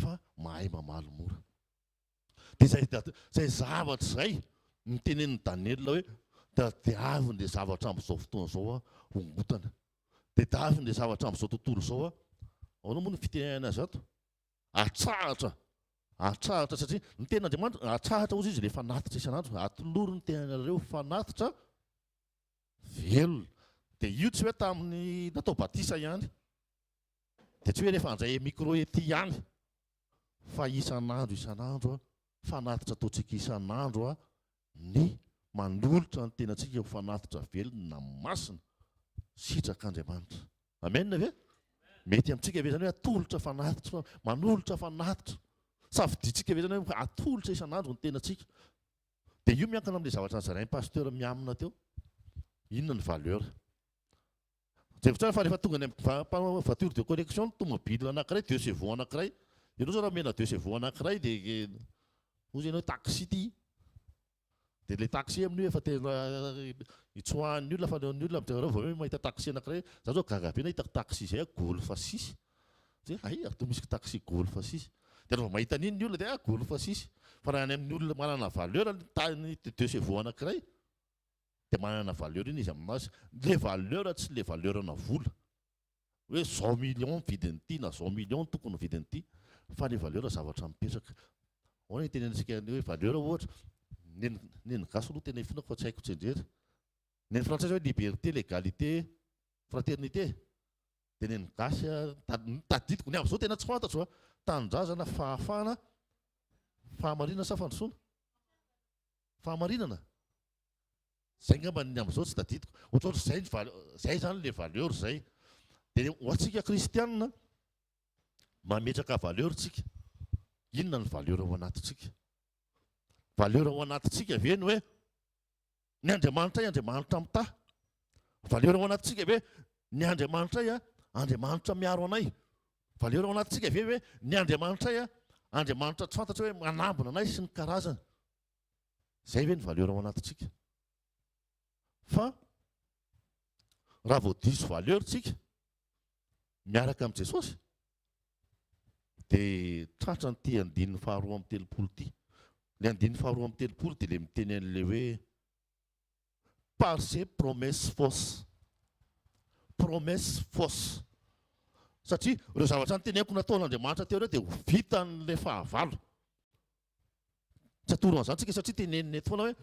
fa mahay mamaly mora. Dia izay izay zavatra izay no tenenin'i Daniela hoe tadiaviny ilay zavatra amin'izao fotoana izao aho hongotana. Tadiaviny ilay zavatra amin'izao tontolo izao aho. Ahoana moa no fitenenana azy ato? Atsahatra, atsahatra satria ny tenin'Andriamanitra atsahatra hozy izy ilay fanatitra isan'andro, atolory ny tenanareo fanatitra. Velona. Dia io tsy hoe tamin'ny natao batisa ihany. Dia tsy hoe rehefa handray micro ety ihany. Fa isan'andro isan'andro, fanatitra ataontsika isan'andro ny manolotra ny tenantsika ho fanatitra velona masina, sitrak'Andriamanitra. Amen ve? Mety amintsika ve izany hoe atolotra fanatitra, manolotra fanatitra? Safidintsika ve izany hoe atolotra isan'andro ny tenantsika? Dia io miankina amin'ilay zavatra nozarain'i Pasteur Miamina teo. Inona ny valeur? Jereo tsara fa rehefa tonga any amin'ny voiture de collection ny tomobile anankiray, deux chevaux anankiray, ianao zao raha omena deux chevaux anankiray dia hoy ianao hoe taxi ity. Dia ilay taxi amin'io efa tena itsoahan'ny olona fa ny olona mijery vao hoe mahita taxi anankiray, za zao gaga be nahita taxi izay Golf 6. Dia hay ary toa misy taxi Golf 6. Dia rehefa mahita an'iny ny olona dia ah Golf 6. Fa raha any amin'ny olona manana valeur ny tany deux chevaux anankiray dia manana valeur iny izy aminazy. Le valeur tsy le valeur na vola. Hoe zao million ny vidin'ity na zao million ny tokony ho vidin'ity fa le valeur zavatra mipetraka. Ahoana itenenantsika ny hoe valeur ohatra? Neny neny gasy aloha tena ifonako fa tsy haiko tsianjery. Neny frantsay zao hoe liberté, l'égalité, fraternité. Dia neny gasy ny tadidiko ny amin'izao tena tsy fantatro a. Tanindrazana, fahafahana, fahamarinana sa fandrosoana? Fahamarinana? Zay ngamba ny amin'izao tsy tadidiko. Ohatrohatr'izay ny val- zay zany le valeur zay. Dia ho antsika kristianina, mametraka valeur tsika. Inona ny valeur ao anatintsika? Valeur ao anatintsika ve ny hoe ny Andriamanitray Andriamanitra mitahy? Valeur ao anatintsika ve ny Andriamanitray a Andriamanitra miaro anay? Valeur ao anatintsika ve hoe ny Andriamanitray a Andriamanitra tsy fantatra hoe manambina anay sy ny karazany? Zay ve ny valeur ao anatintsika? Fa raha vao diso valeur tsika miaraka amin'i Jesosy dia tratran'ity andininy faharoa amby telopolo ity. Ny andininy faharoa amby telopolo dia ilay miteny an'ilay hoe par ces promesses fausses. Promesses fausses. Satria ireo zavatra noteneniko nataon'Andriamanitra teo ireo dia ho vitan'ilay fahavalo. Tsy atoro an'izany tsika satria tenenina eto foana hoe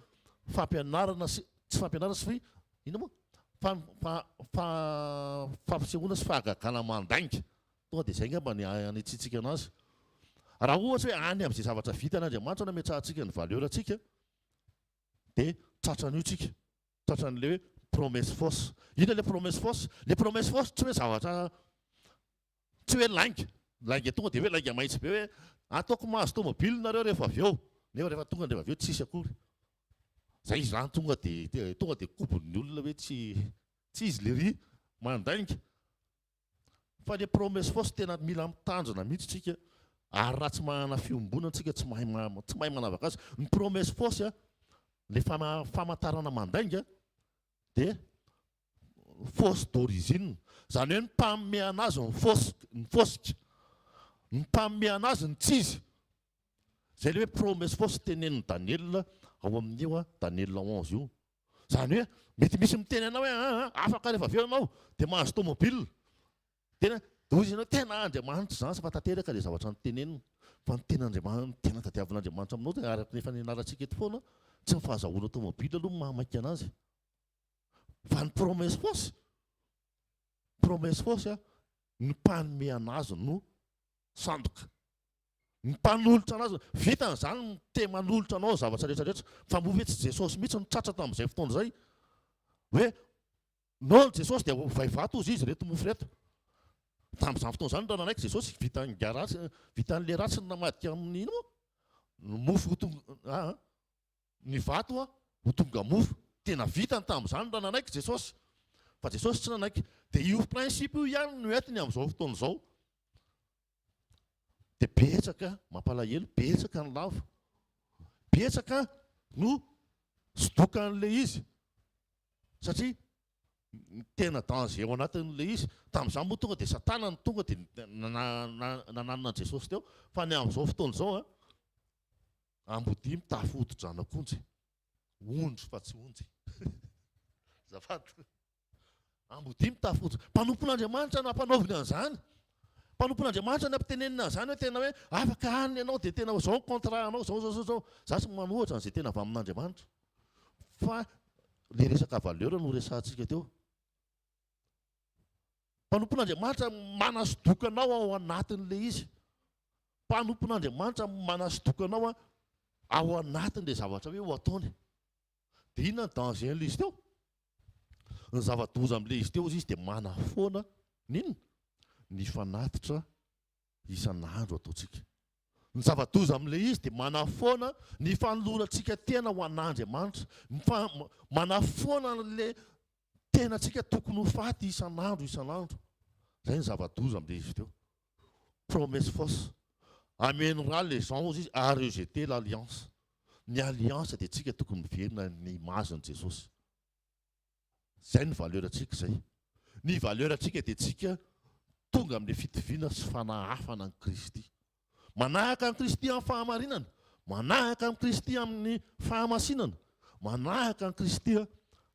fampianarana sy tsy fampianarana sy inona moa? Fa fa fa fampisehoana sy fahagagana mandainga. Tonga dia izay angamba ny anitsiantsika anazy. Raha ohatra hoe any amin'izay zavatra vitan'Andriamanitra no ametrahantsika ny valeur-ntsika dia tratran'io tsika. Tratran'ilay hoe promesse fausse. Inona ilay promesse fausse? Ilay promesse fausse tsy hoe zavatra Tsy hoe lainga, lainga tonga dia hoe lainga mahitsy be hoe ataoko mahazo tomobile nareo rehefa avy eo, nefa rehefa tonga rehefa avy eo tsisy akory. Zay izany tonga dia tonga dia kobon'ny olona hoe tsy tsy izy lery mandainga. Fa le promesse fausse tena mila mitandrina mihitsy tsika ary raha tsy manana fiombonana tsika tsy mahay tsy mahay manavaka azy. Ny promesse fausse a, le famantarana mandainga dia fausse d'origine, izany hoe ny mpanome anazy ny fausse, ny fausika, ny mpanome anazy ny tsy izy. Izay ilay hoe promesse fausse tenenin'i Daniela ao amin'io Daniela 11 io. Izany hoe mety misy miteny anao hoe aa afaka rehefa avy eo ianao dia mahazo tomobile. Tena dia hoy izy ianao tena Andriamanitra izany fa tanteraka ilay zavatra noteneniny. Fa ny tena Andriamanitra, ny tena tadiavin'Andriamanitra aminao dia araka ny efa nianarantsika eto foana, tsy ny fahazahoana tomobile aloha no mahamaika anazy. Fa ny promesse fausse, promesse fausse a, ny mpanome anazy no sandoka. Ny mpanolotra anazy, vitany izany ny te manolotra anao ny zavatra rehetra rehetra, fa moa ve tsy Jesosy mihitsy no tratra tamin'izay fotoana izay? Hoe non Jesosy dia ovay vato hozy izy ireto mofo ireto. Tamin'izany fotoana izany raha nanaiky Jesosy, vitan'ny ratsy, vitan'ilay ratsy ny namadika amin'ny ino moa? Ny mofo ho tonga, ah, Ny vato ho tonga mofo. Tena vitany tamin'izany raha nanaiky Jesosy. Fa Jesosy tsy nanaiky. Dia io principe io ihany no entiny amin'izao fotoana izao. Dia betsaka, mampalahelo, betsaka ny lavo. Betsaka no sodokan'ilay izy. Satria ny tena danger ao anatin'ilay izy. Tamin'izany moa tonga dia Satana no tonga dia nananona an'i Jesosy teo. Fa ny amin'izao fotoana izao, Ambodia mitafy hodi-dranak'onjy. Ondry fa tsy onjy. Azafady. Ambodia mitafy hodi. Mpanompon'Andriamanitra no ampanaoviny an'izany. Mpanompon'Andriamanitra no ampitenenina an'izany hoe tena hoe afaka any ianao dia tena izao ny contrat anao, izao izao izao. Za tsy manohatra an'izay tena avy amin'Andriamanitra. Fa. Le resaka valeur no resahantsika teo. Mpanompon'Andriamanitra manasodoka anao ao anatin'ilay izy. Mpanompon'Andriamanitra manasodoka anao ao anatin'ilay zavatra hoe ho ataony. Dia inona ny danger an'ilay izy teo? Ny zava-doza amin'ilay izy teo hozy izy dia manafoana ny inona? Ny fanatitra isan'andro ataontsika. Ny zava-doza amin'ilay izy dia manafoana ny fanolorantsika tena ho an'Andriamanitra. Manafoana an'ilay tenantsika tokony ho faty isan'andro isan'andro. Izay ny zava-doza amin'ilay izy teo. Promesse fausse. Amènera les gens hozy izy à rejeter l'alliance. Ny alliance dia tsika tokony miverina ny image-n'i Jesosy. Zay ny valeur-ntsika izay. Ny valeur-ntsika dia tsika tonga amin'ilay fitoviana sy fanahafana an'i Kristy. Manahaka an'i Kristy amin'ny fahamarinana, manahaka an'i Kristy amin'ny fahamasinana, manahaka an'i Kristy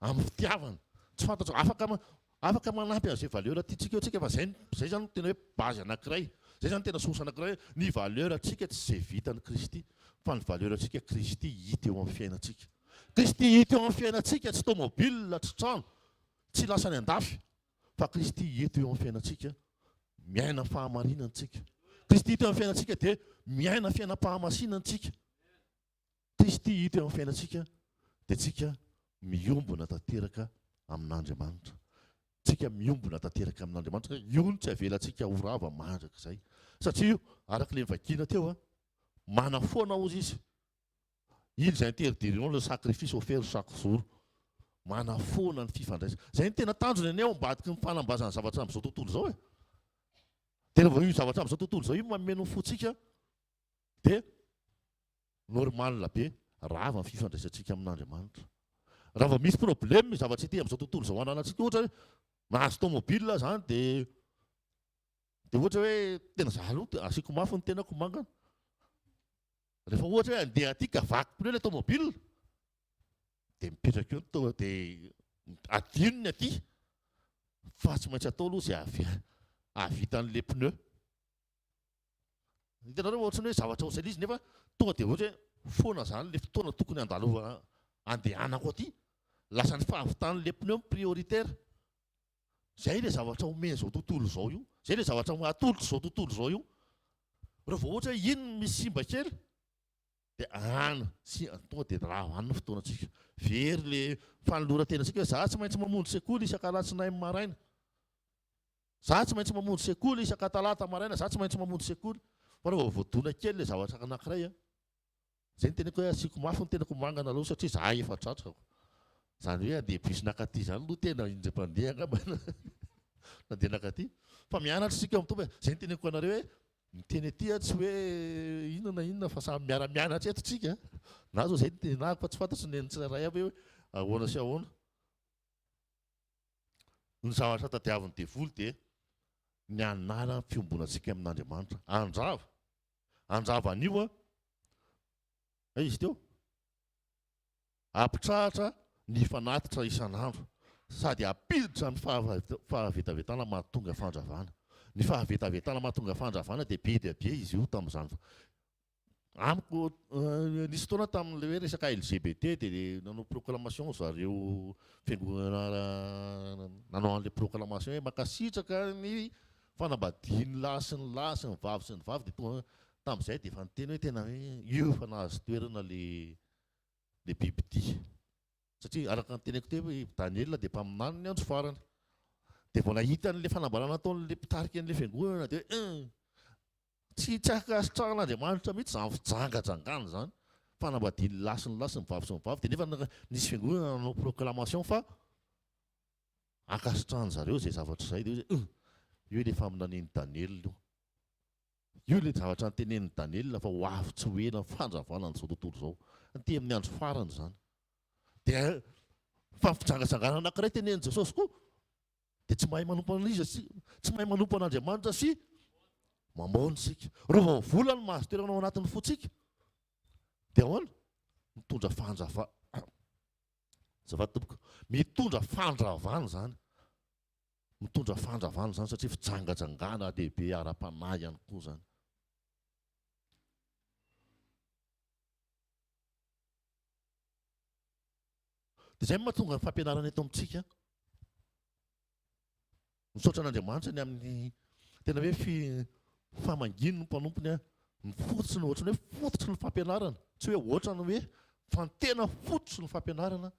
amin'ny fitiavana. Tsy fantatro, afaka afaka manampy an'izay valeur tiantsika eo tsika fa zay zay zany no tena hoe base anankiray. Zay zany tena source anankiray hoe ny valeur-ntsika tsy izay vitan'i Kristy fa ny valeur-ntsika Kristy hita eo amin'ny fiainantsika. Kristy hita eo amin'ny fiainantsika, tsy tomobile, tsy trano, tsy lasa any an-dafy, fa Kristy hita eo amin'ny fiainantsika, miaina fahamarinana tsika. Kristy hita eo amin'ny fiainantsika dia miaina fiainam-pahamasinana tsika. Kristy hita eo amin'ny fiainantsika dia tsika miombona tanteraka amin'Andriamanitra. Tsika miombona tanteraka amin'Andriamanitra, io no tsy avelantsika ho rava mandrakizay. Satria araka ilay novakiana teo, manafoana hozy izy. Ils interdiront le sacrifice offert chaque jour. Manafoana ny fifandraisana. Izay no tena tanjony anie ao ambadiky ny fanambazana zavatra amin'izao tontolo izao e. Dia rehefa io zavatra amin'izao tontolo izao io mameno ny fontsika dia normal be rava ny fifandraisantsika amin'Andriamanitra. Raha vao misy problème zavatra ety amin'izao tontolo izao ananantsika ohatra hoe nahazo tomobile zany dia dia ohatra hoe tena za aloha asiako mafy ny tenako mangana. Rehefa ohatra hoe andeha aty ka vaky pneu ilay tomobile dia mipetraka eo ny to dia adino ny aty fa tsy maintsy atao aloha izay hahavi- hahavita an'ilay pneu. Hitanareo ohatran'ny hoe zavatra ohatran'ilay izy nefa tonga dia ohatra hoe foana izany ilay fotoana tokony handalovana andehanako aty, lasa ny fahavitan'ilay pneu no prioritaire. Zay ilay zavatra omen'izao tontolo izao io. Zay ilay zavatra atolotr'izao tontolo izao io. Raha vao ohatra hoe iny misy simba kely dia any sy tonga dia rava any ny fotoanantsika. Very le fanoloran-tenantsika hoe za tsy maintsy mamonjy sekoly isaka alatsinainy maraina. Za tsy maintsy mamonjy sekoly isaka talata maraina, za tsy maintsy mamonjy sekoly. Fa raha vao voadona kely ilay zavatra anankiray an, Zay no teneko hoe asiako mafy ny tenako mangana aloha satria za efa tratrako. Zany hoe andeha bus nakaty zany aloha tena indray mpandeha angamba nandeha nakaty. Fa mianatra isika amin'ny Tompo e. Zay no teneko anareo hoe miteny aty aho tsy hoe inona na inona fa samy miara-mianatra eto tsika. Na zao zay no tenenako fa tsy fantatro ny an'ny tsirairay avy hoe ahoana sy ahoana. Ny zavatra tadiavin'ny devoly dia ny hanala ny fiombonantsika amin'Andriamanitra. Handrava. Handrava an'io an. Aiza izy teo? Hampitrahatra ny fanatitra isan'andro sady hampiditra ny fahavetavetana mahatonga fandravana. Ny fahavetavetana mahatonga fandravana dia be dia be izy io tamin'izany. Amiko, nisy fotoana tamin'ilay hoe resaka LGBT dia nanao proclamation zareo fiangonana nanao an'ilay proclamation hoe mankasitraka ny fanambadian'ny lahy sy ny lahy sy ny vavy sy ny vavy dia tonga tamin'izay dia efa niteny hoe tena hoe io efa nahazo toerana le le bibidia. Satria araka ny teneko teo hoe Daniela dia mpaminany ny andro farany. Dia vao nahita an'ilay fanambarana nataon'ilay mpitarika an'ilay fiangonana dia hoe eh, Tsy tsy ankasitrahan'Andriamanitra mihitsy izany fijangajangana izany, fanambadian'ny lahy sy ny lahy sy ny vavy sy ny vavy, dia nefa nisy fiangonana nanao proclamation fa ankasitrahan-dry zareo izay zavatra izay, dia hoy izy, io ilay faminanian'i Daniela io. Io ilay zavatra notenenin'i Daniela fa ho avy tsy ho ela ny fandravana an'izao tontolo izao. Aty amin'ny andro farany izany. Dia fa fijangajangana anankiray tenenin'i Jesosy koa, Dia tsy mahay manompo an'iza isika? Tsy mahay manompo an'Andriamanitra sy mamono isika. Raha vao vola no mahazo toerana ao anatin'ny fontsika, dia ahoana? Mitondra fandrava. Azafady tompoko. Mitondra fandravana izany. Mitondra fandravana izany satria fijangajangana lehibe ara-panahy ihany koa izany. Dia izay no mahatonga ny fampianarana eto amintsika. Misaotra an'Andriamanitra ny amin'ny tena hoe fi famangiany ny mpanompony ny fototry ny ohatran'ny hoe fototry ny fampianarana, tsy hoe ohatran'ny hoe fa ny tena fototry ny fampianarana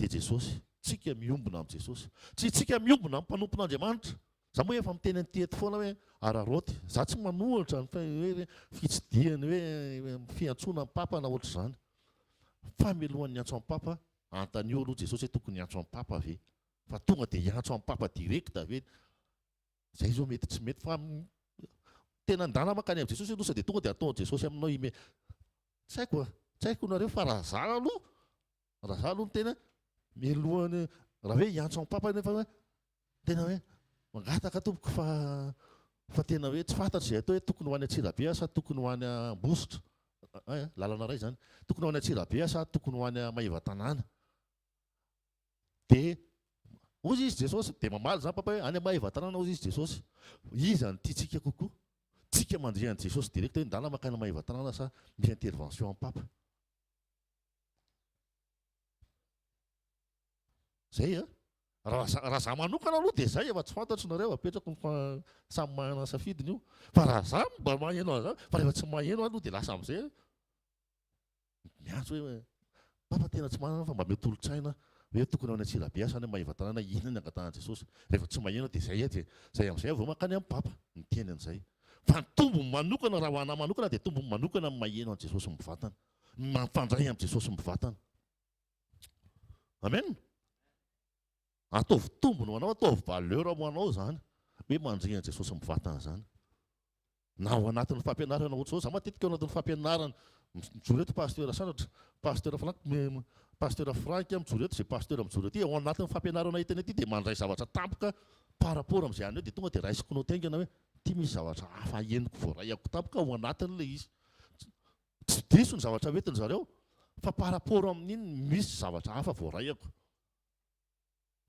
dia Jesosy. Tsika miombona amin'i Jesosy. Tsy tsika miombona amin'ny mpanompon'Andriamanitra. Za moa efa miteny an'ity eto foana hoe araraoty. Za tsy manohitra ny hoe fitsidihana hoe fiantsoana ny Papa na ohatr'izany. Fa mialohan'ny hiantso an'i Papa, antanio aloha Jesosy hoe tokony hiantso an'i Papa ve? Fa tonga dia hiantso an'i Papa direct ve? Zay zao mety tsy mety fa tena ndana mankany amin'i Jesosy aloha sao dia tonga dia ataon'i Jesosy aminao ime. Tsy haiko a, tsy haiko nareo fa raha za aloha, raha za aloha no tena mialohan'ny raha hoe hiantso an'i Papa nefa hoe tena hoe mangataka tompoko fa fa tena hoe tsy fantatro izay atao hoe tokony ho any Antsirabe aho sa tokony ho any Ambositra. Ay, lalana iray izany. Tokony ho any Antsirabe aho sa tokony ho any Maevatanàna. Dia hozy izy Jesosy, dia mamaly izany papa hoe any Maevatanàna hozy izy Jesosy. Iza no tiantsika kokoa? Tsika mandre an'i Jesosy direct hoe ndana mankany Maevatanàna sa misy intervention an'i papa? Zay a. Raha za, raha za manokana aloha dia zay efa tsy fantatro nareo, apetrako ny fa samy manana ny safidiny io. Fa raha za mba maheno an'izany, fa rehefa tsy maheno aho aloha dia lasa amin'izay Miantso hoe, Papa tena tsy manana fa mba mety tolo-tsaina hoe tokony ho any Antsirabe aho sa any Maevatanàna inona ny angatahan'i Jesosy? Rehefa tsy maheno dia izay dia izay amin'izay aho vao mankany amin'ny Papa miteny an'izay. Fa ny tombony manokana raha ho anà manokana dia tombony manokana ny maheno an'i Jesosy mivantana, ny mifandray amin'i Jesosy mivantana. Amen. Ataovy tombony ho anao, ataovy valeur ho anao izany hoe mandre an'i Jesosy mivantana izany. Na ao anatin'ny fampianarana ohatr'izao, za matetika ao anatin'ny fampianarana, mijoro eto Pasteur Sandratra, Pasteur Franck, Pasteur Franck mijoro eto, izay Pasteur mijoro ety, ao anatin'ny fampianarana entina ety dia mandray zavatra tampoka par rapport amin'izay any eo dia tonga dia raisiko note haingana hoe ity misy zavatra hafa henoko voaraiako tampoka ao anatin'ilay izy. Tsy diso ny zavatra hoentin-dry zareo fa par rapport amin'iny misy zavatra hafa voaraiako.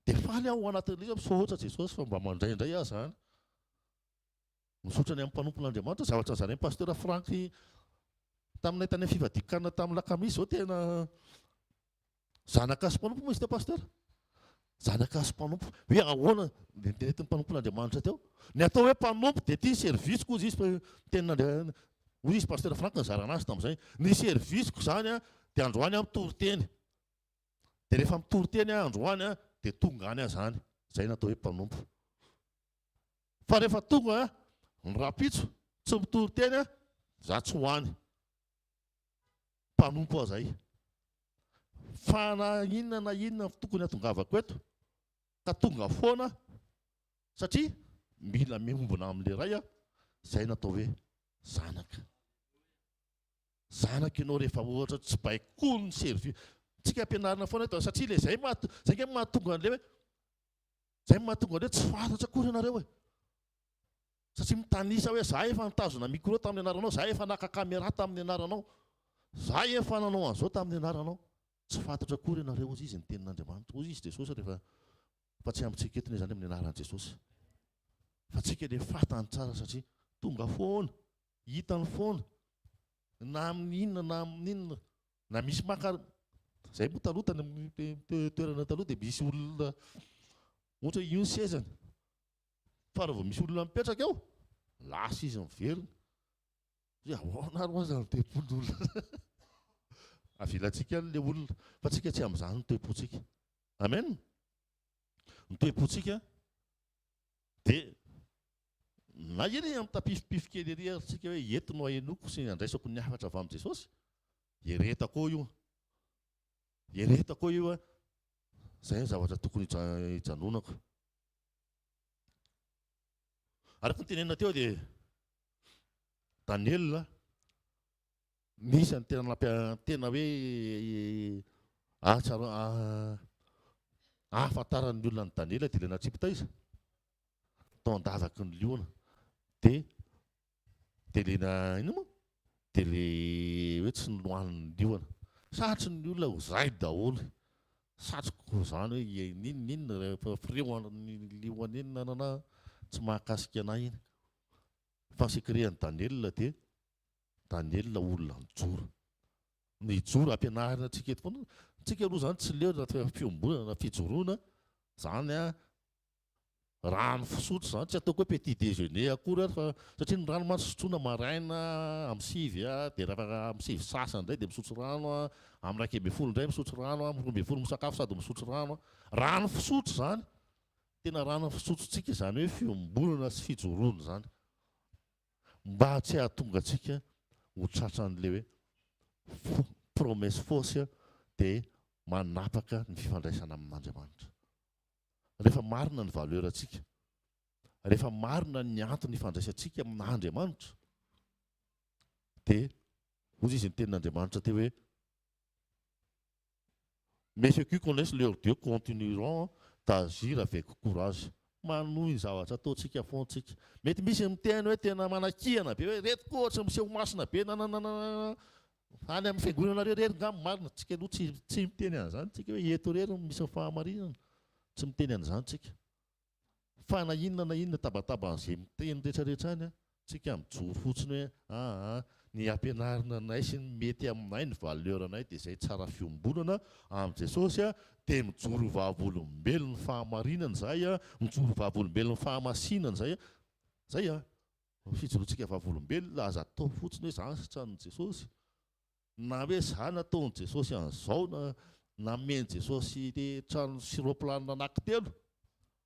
Dia faly aho ao anatin'ilay izy, misaotra Jesosy fa mba mandray indray aho izany. Misaotra ny amin'ny mpanompon'Andriamanitra, zavatra nozarain'i Pasteur Franck taminay tany amin'ny fivadikan-kanina tamin'ny lakamisy izao tena zanaka sy mpanompo moa izy teo Pasteur? Zanaka sy mpanompo. Hoe ahoana ny nentin'ny mpanompon'Andriamanitra teo? Ny atao hoe mpanompo dia ity ny service-ko hozy izy tenin'Andriamanitra. Hoy izy Pasteur Franck nizara anazy tamin'izay. Ny service-ko izany dia androany aho mitory teny. Dia rehefa mitory teny aho androany dia tonga any aho izany. Izay no atao hoe mpanompo. Fa rehefa tonga ny rahampitso, tsy mitory teny aho, za tsy ho any. Mpanompo aho zay. Fa na inona na inona tokony hatongavako eto, ka tonga foana aho, satria mila miombona amin'ilay Ray aho, zay no atao hoe zanaka. Zanaka ianao rehefa ohatra tsy baikoin'ny service. Tsika ampianarina foana eto, satria ilay zay maha, zay ange mahatonga an'ilay hoe Zay no mahatonga an'ireo tsy fantatra akory ianareo e! Satria mitanisa hoe za efa nitazona micro tamin'ny anaranao, za efa naka camera tamin'ny anaranao, za efa nanao an'izao tamin'ny anaranao. Tsy fantatra akory ianareo hozy izy ny tenin'Andriamanitra, hozy izy Jesosy rehefa fa tsy amintsika eto anie izany amin'ny anaran'i Jesosy. Fa tsika le fantany tsara satria tonga foana, hitany foana, na amin'ny inona na amin'ny inona. Na misy maka, zay moa taloha tany amin'ny toerana taloha dia misy olona ohatra hoe io ny sezany, fa raha vao misy olona mipetraka eo, lasa izy miverina. Hoe ahoana ary ho'a zany toe-pon'olona. Avelantsika any ilay olona, fa tsika tsy amin'izany ny toe-pontsika. Amen. Ny toe-pontsika dia Na ery amin'ny tapifipify kely ery ary tsika hoe eto no ahenoako sy andraisako ny hafatra avy amin'i Jesosy, eretako eo io, eretako eo io, izay ny zavatra tokony hijanonako. Araka ny tenenina teo dia Daniela nisy ny tena nampia tena hoe ahatsara ahafantaran'ny olona an'i Daniela dia ilay natsipy taiza? tao an-davaky ny liona dia dia le na inona moa dia le hoe tsy nohanin'ny liona satry ny olona ho zay daholo satriko ho zany hoe n'inona n'inona rehefa firehoan'ny liona iny nanana tsy mahakasika anay iny fa ny secret an'i Daniela dia Daniela olona nijoro. Nijoro ampianarina antsika eto foana. Tsika aloha zany tsy leo na fiombonana na fijoroana zany a, rano fisotro zany tsy ataoko hoe petit déjeuner akory ary fa satria ny rano mantsy sotroina maraina amin'ny 9 a, dia rehefa amin'ny 9 sasany indray dia misotro rano a, amin'ny 11 indray misotro rano a, amin'ny 12 misakafo sady misotro rano a. Rano fisotro zany, tena rano fisotrotsika izany hoe fiombonana sy fijoroana izany. Mba tsy hahatonga antsika ho tratran'ilay hoe promesse fausse dia manapaka ny fifandraisana amin'Andriamanitra. Rehefa marina ny valeur antsika, rehefa marina ny antony ifandraisantsika amin'Andriamanitra, dia hoy izy ny tenin'Andriamanitra teo hoe Mais ceux qui connaissent leur Dieu continueront d'agir avec courage. Manohy ny zavatra ataontsika foana tsika. Mety misy miteny hoe tena manakihana be hoe reto koa ohatry miseho masina be nananana any amin'ny fiangonanareo rery ngamba marina. Tsika aloha tsy tsy miteny an'izany tsika hoe eto rery no misy ny fahamarinana. Tsy miteny an'izany tsika. Fa na inona na inona tabataban'izay miteny rehetra rehetra any, tsika mijoro fotsiny hoe aa ny ampianarina anay sy ny mety aminay, ny valeur anay dia izay tsara fiombonana amin'i Jesosy dia mijoro vavolombelon'ny fahamarinana izahay, mijoro vavolombelon'ny fahamasinana izahay, zay a, ny fijoroantsika vavolombelona aza atao fotsiny hoe za sitran'i Jesosy, Na hoe za nataon'i Jesosy an'izao na namen'i Jesosy trano sy roplanina anaky telo,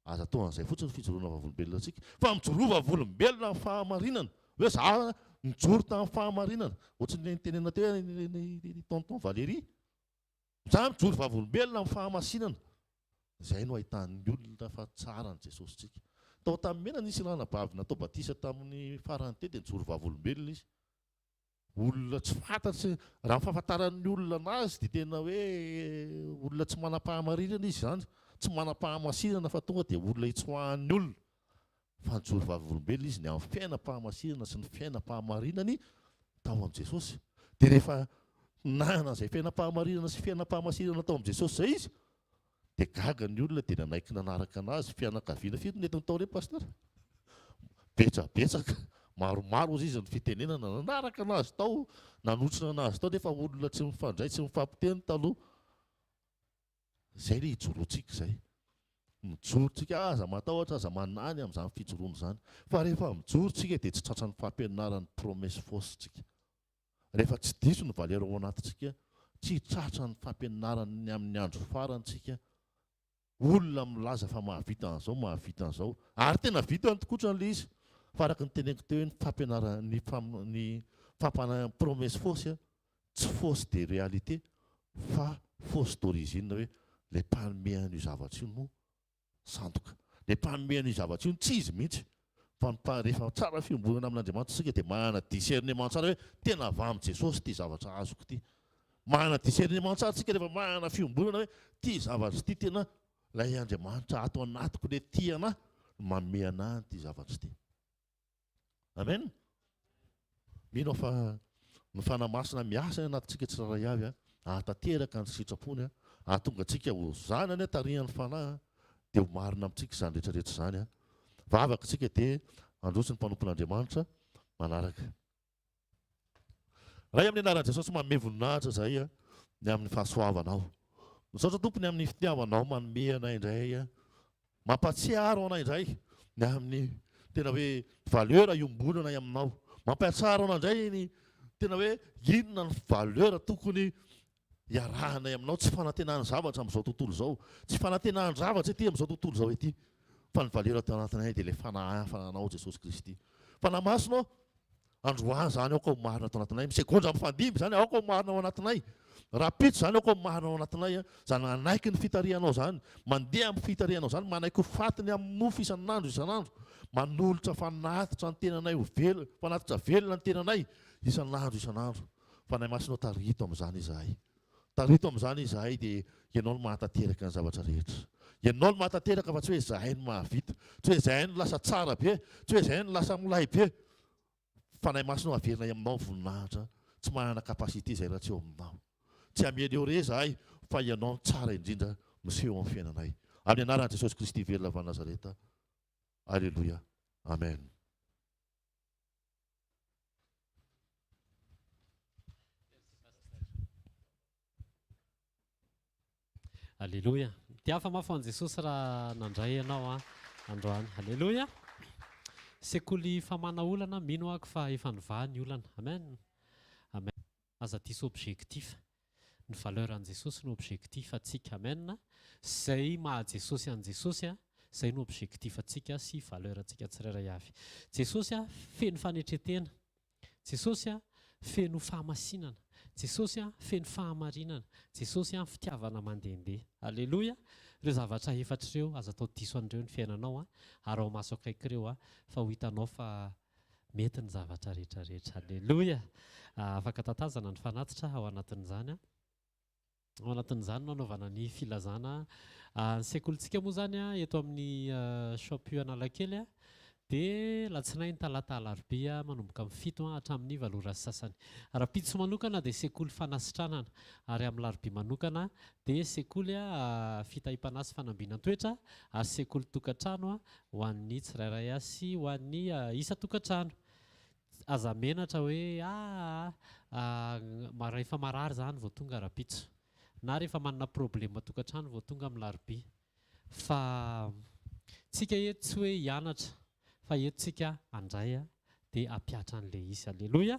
aza atao an'izay fotsiny ny fijoroana vavolombelona antsika, fa mijoroa vavolombelona amin'ny fahamarinana, hoe za nijoro tamin'ny fahamarinana, ohatran'ilay nitenenina teo hoe ny tonton Valérie, za mijoro vavolombelona amin'ny fahamasinana, izay no ahitan'ny olona fa tsara ny Jesosintsika. Tao Antanimena nisy ranabavy natao batisa tamin'ny farany teo dia nijoro vavolombelona izy. Olona tsy fantatry, raha ny fahafantaran'ny olona anazy dia tena hoe olona tsy manam-pahamarinana izy izany, tsy manam-pahamasinana fa tonga dia olona itsoahan'ny olona. Fa nijoro vavolombelona izy ny amin'ny fiainam-pahamasinana sy ny fiainam-pahamarinany tao amin'i Jesosy. Dia rehefa nanana izay fiainam-pahamarinana sy fiainam-pahamasinana tao amin'i Jesosy izay izy, dia gaga ny olona dia nanaiky nanaraka anazy. Fianakaviana firy no nentiny tao ireny Pasteur? Betsabetsaka, maromaro ozy izy ny fitenenana, nanaraka anazy tao, nanotrona anazy tao nefa olona tsy mifandray, tsy mifampiteny taloha. Zay le ijoroantsika izay. Mijoro tsika, aza matahotra, aza manany amin'izany fijoroana izany. Fa rehefa mijoro tsika dia tsy tratran'ny fampianaran'ny promesse fausse tsika. Rehefa tsy diso ny valeur ao anatintsika, tsy tratran'ny fampianaran'ny amin'ny andro farany tsika, Olona milaza fa mahavita an'izao, mahavita an'izao. Ary tena vitany tokotrany ilay izy. Fa araka ny teneniko teo hoe ny fampianarana, ny fam, ny fampana, promesse fausse, tsy fausse de réalité fa fausse d'origine hoe ilay mpanome an'io zavatra io no sandoka. Ilay mpanome an'io zavatra io no tsy izy mihitsy. Fa ny mpa, rehefa tsara fiombonana amin'Andriamanitra isika dia manana discernement tsara hoe tena avy amin'i Jesosy ity zavatra azoko ity. Manana discernement tsara isika rehefa manana fiombonana hoe ity zavatra ity tena ilay Andriamanitra ato anatiko ilay tia anah no manome anah an'ity zavatra ity. Amen. Mino aho fa ny Fanahy Masina miasa any anatintsika tsirairay avy hahatanteraka ny sitrapony, hahatonga antsika ho zanany tarihan'ny Fanahy, dia ho marina amintsika izany rehetra rehetra izany. Vavaka isika dia handroso ny mpanompon'Andriamanitra manaraka. Ray amin'ny anaran'i Jesosy manome voninahitra izahay ny amin'ny fahasoavanao. Misaotra Tompo ny amin'ny fitiavanao manome anay indray, mampatsiaro anay indray ny amin'ny tena hoe valeur iombonanay aminao. Mampahatsiaro anay indray ny tena hoe inona ny valeur tokony iarahanay aminao. Tsy fanantenana zavatra amin'izao tontolo izao, tsy fanantenan-javatra ety amin'izao tontolo izao ety, fa ny valeur ato anatinay dia ilay fanahafana anao Jesosy Kristy. Fanahy Masina ô, androany izany aoka ho marina ato anatinay, misegondra mifandimby izany aoka ho marina ao anatinay, rahampitso izany aoka ho marina ao anatinay, izany manaiky ny fitarihanao izany, mandeha amin'ny fitarihanao izany, manaiky ho fatiny amin'ny nofo isan'andro isan'andro, manolotra fanatitra ny tenanay ho velona, fanatitra velona ny tenanay isan'andro isan'andro. Fanahy Masina ô tarito amin'izany izahay. Tarito amin'izany izahay dia Ianao no mahatanteraka ny zavatra rehetra. Ianao no mahatanteraka fa tsy hoe izahay no mahavita. Tsy hoe izahay no lasa tsara be, tsy hoe izahay no lasa milay be. Fanahy Masina ô averinay aminao ny voninahitra. Tsy manana capacité izahay raha tsy eo aminao. Tsy améliorer izahay fa Ianao no tsara indrindra miseho amin'ny fiainanay. Amin'ny anaran'i Jesosy Kristy velona avy any Nazareta. Aleloia. Amen. Aleloia. Tiafa mafy ho an'i Jesosy raha nandray ianao an, androany. Aleloia. Sekoly famana olana, mino ako fa efa nivaha ny olana. Amen. Amen. Aza diso objectif. Ny valeur an'i Jesosy no objectif antsika. Amen. Zay maha Jesosy an'i Jesosy an, zay no objectif antsika sy valeur antsika tsirairay avy. Jesosy an, feno fanetretena. Jesosy a, feno fahamasinana. Jesosy a, feno fahamarinana. Jesosy a, fitiavana mandehandeha. Aleloia! Ireo zavatra efatra ireo, aza atao diso an'ireo ny fiainanao a. Araho maso akaiky ireo a, fa ho hitanao fa mety ny zavatra rehetra rehetra. Aleloia! Afaka tatazana ny fanatitra ao anatin'izany a. Ao anatin'izany no anaovana ny filazana. Ny sekolintsika moa izany eto amin'ny Shop U Analakely dia alatsinainy, talata, alarobia manomboka amin'ny 7 hatramin'ny 8 ora sy sasany. Rahampitso manokana dia sekoly fanasitranana ary amin'ny larobia manokana dia sekoly fitahiam-panahy sy fanambinan-toetra ary sekoly tokantrano ho an'ny tsirairay sy ho an'ny isan-tokantrano. Aza menatra hoe aa rehefa marary zany vao tonga rapitso na rehefa manana problème tokantrano vao tonga amin'ny larobia fa tsika eto tsy hoe hianatra fa eto tsika handray dia hampiatra an'le izy. Aleloia!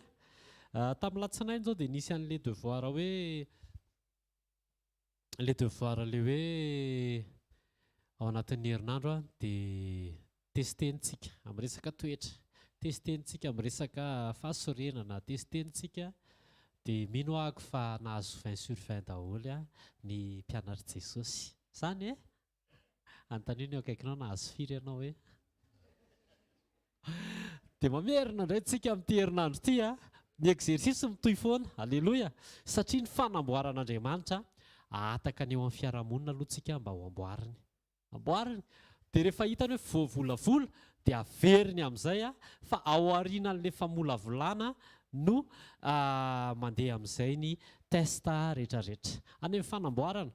Tamin'ny latsinainy zao dia nisy an'le devoir hoe le devoir le hoe ao anatin'ny herinandro a dia testentsika amin'ny resaka toetra, testentsika amin'ny resaka fahasorenana, testentsika dia mino ahako fa nahazo 20 sur 20 daholo a ny mpianatr'i Jesosy. Zany e? Anontanio ny eo akaikinao nahazo firy ianao hoe. Dia mamerina indray tsika amin'ity herinandro ity a. Ny exercice mitohy foana. Aleloia. Satria ny fanamboaran'Andriamanitra ahataka ny eo amin'ny fiarahamonina aloha tsika mba ho amboariny. Amboariny. Dia rehefa hitany hoe voavolavola dia averiny amin'izay a, fa ao aorianan'ilay famolavolana no mandeha amin'izay ny test rehetrarehetra. Any amin'ny fanamboarana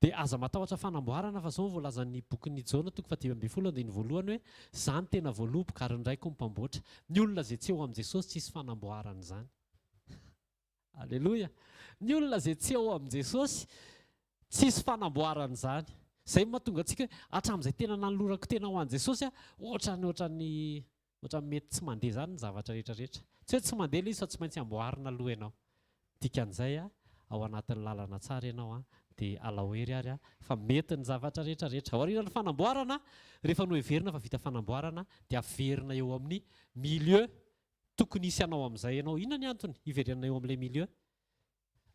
dia aza matahotra fanamboarana fa izao no voalazan'ny bokin'i Jaona toko faha-15 andininy voalohany hoe izaho no tena voaloboka ary ny Raiko no mpamboatra. Ny olona izay tsy eo amin'i Jesosy tsisy fanamboarana izany. Aleloia! Ny olona izay tsy eo amin'i Jesosy tsisy fanamboarana izany. Izay no mahatonga antsika hoe hatramin'izay tena nanolorako tena ho an'i Jesosy aho, ohatran'ny ohatran'ny ohatran'ny mety tsy mandeha izany ny zavatra rehetra rehetra. Tsy hoe tsy mandeha ilay izy fa tsy maintsy amboarina aloha ianao. Dikan'izay ao anatin'ny lalana tsara ianao dia alao hery ary fa mety ny zavatra rehetra rehetra. Aorian'ny fanamboarana, rehefa noheverina fa vita fanamboarana dia averina eo amin'ny milieu tokony hisy anao amin'izay ianao. Inona ny antony hiverenana eo amin'ilay milieu?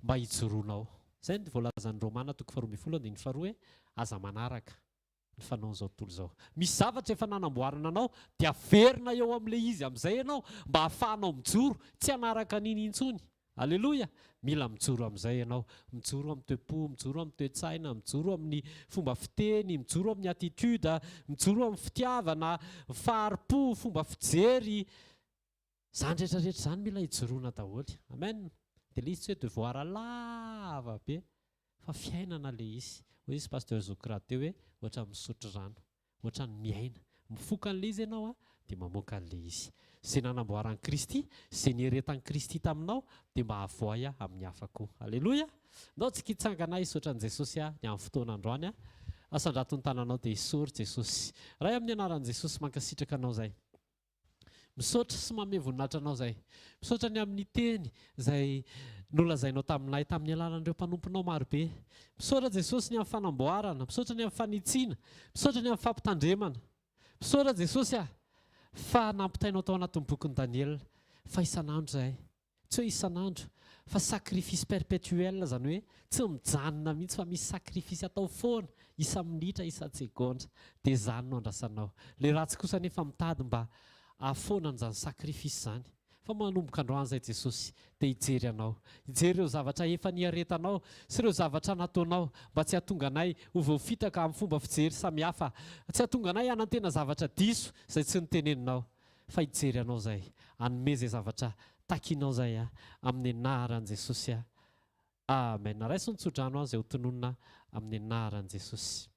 Mba hijoroanao. Izay no voalazan'ny Romana toko faharoa ambin'ny folo andininy faharoa hoe aza manaraka ny fanaon'izao tontolo izao. Misy zavatra efa nanamboarana anao dia averina eo amin'ilay izy amin'izay ianao mba hahafahanao mijoro, tsy hanaraka an'iny intsony. Aleloia! Mila mijoro amin'izay ianao. Mijoro amin'ny toe-po, mijoro amin'ny toe-tsaina, mijoro amin'ny fomba fiteny, mijoro amin'ny attitude, mijoro amin'ny fitiavana, fahari-po, fomba fijery. Izany rehetra rehetra izany mila ijoroana daholo. Amen! Dia ilay izy tsy hoe devoir lava be fa fiainana ilay izy. Hoy izy Pasteur Zoky rahateo hoe ohatran'ny misotro rano, ohatran'ny miaina. Mifoka an'ilay izy ianao dia mamoaka an'ilay izy. Izay nanamboaran'i Kristy, izay nieretan'i Kristy taminao dia mba avoahy amin'ny hafa koa. Aleloia! Ndao tsika hitsangana hisaotra an'i Jesosy ny amin'ny fotoana androany. Asandrato ny tananao dia isaory Jesosy. Ray amin'ny anaran'i Jesosy mankasitraka anao izay. Misaotra sy manome voninahitra Anao izahay. Misaotra ny amin'ny teny izay nolazainao taminay tamin'ny alalan'ireo mpanomponao marobe. Misaotra Jesosy ny amin'ny fanamboarana, misaotra ny amin'ny fanitsiana, misaotra ny amin'ny fampitandremana. Misaotra Jesosy ah fa nampitainao tao anatin'ny bokin'i Daniela fa isan'andro izahay Tsy hoe isan'andro, fa sacrifice perpetuel, izany hoe tsy mijanona mihitsy fa misy sacrifice atao foana, isa-minitra, isa-tsegondra. Dia izany no andrasanao. Ilay ratsy kosa anefa mitady mba hahafoana an'izany sacrifice izany. Fa manomboka androany izay Jesosy dia hijery anao, hijery ireo zavatra efa niaretanao sy ireo zavatra nataonao mba tsy hahatonga anay ho voafitaka amin'ny fomba fijery samihafa, tsy hahatonga anay hanantena zavatra diso izay tsy noteneninao. fa hijery anao zay, hanome zay zavatra takinao zay a, amin'ny anaran'i Jesosy a, Amen. Raiso ny tsodrano aho zay ho tononina amin'ny anaran'i Jesosy.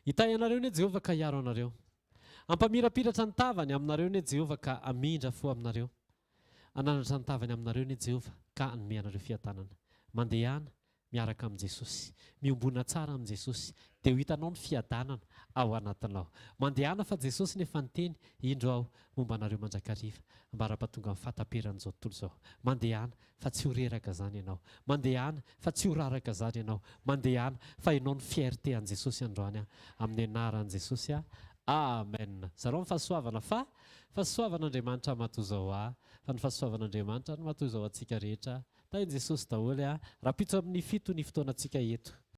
Hitahy anareo anie Jehovah ka hiaro anareo. Hampamirapiratra ny tavany aminareo anie Jehovah ka hamindra fo aminareo. Hanandratra ny tavany aminareo anie Jehovah ka hanome anareo fiadanana. Mandehana. miaraka amin'i Jesosy. Miombona tsara amin'i Jesosy, dia ho hitanao ny fiadanana ao anatinao. Mandehana fa Jesosy no efa niteny, Indro Aho momba anareo mandrakariva, ambara-pahatonga amin'ny fahataperan'izao tontolo izao. Mandehana fa tsy ho reraka izany ianao. Mandehana fa tsy ho raraka izany ianao. Mandehana fa ianao no fierté an'i Jesosy androany amin'ny anaran'i Jesosy. Amen. Zarao ny fahasoavana fa fahasoavan'Andriamanitra matoa izao ahy, fa ny fahasoavan'Andriamanitra no matoa izao antsika rehetra. Tahin'i Jesosy daholo a. Rahampitso amin'ny 7 ny fotoanantsika eto.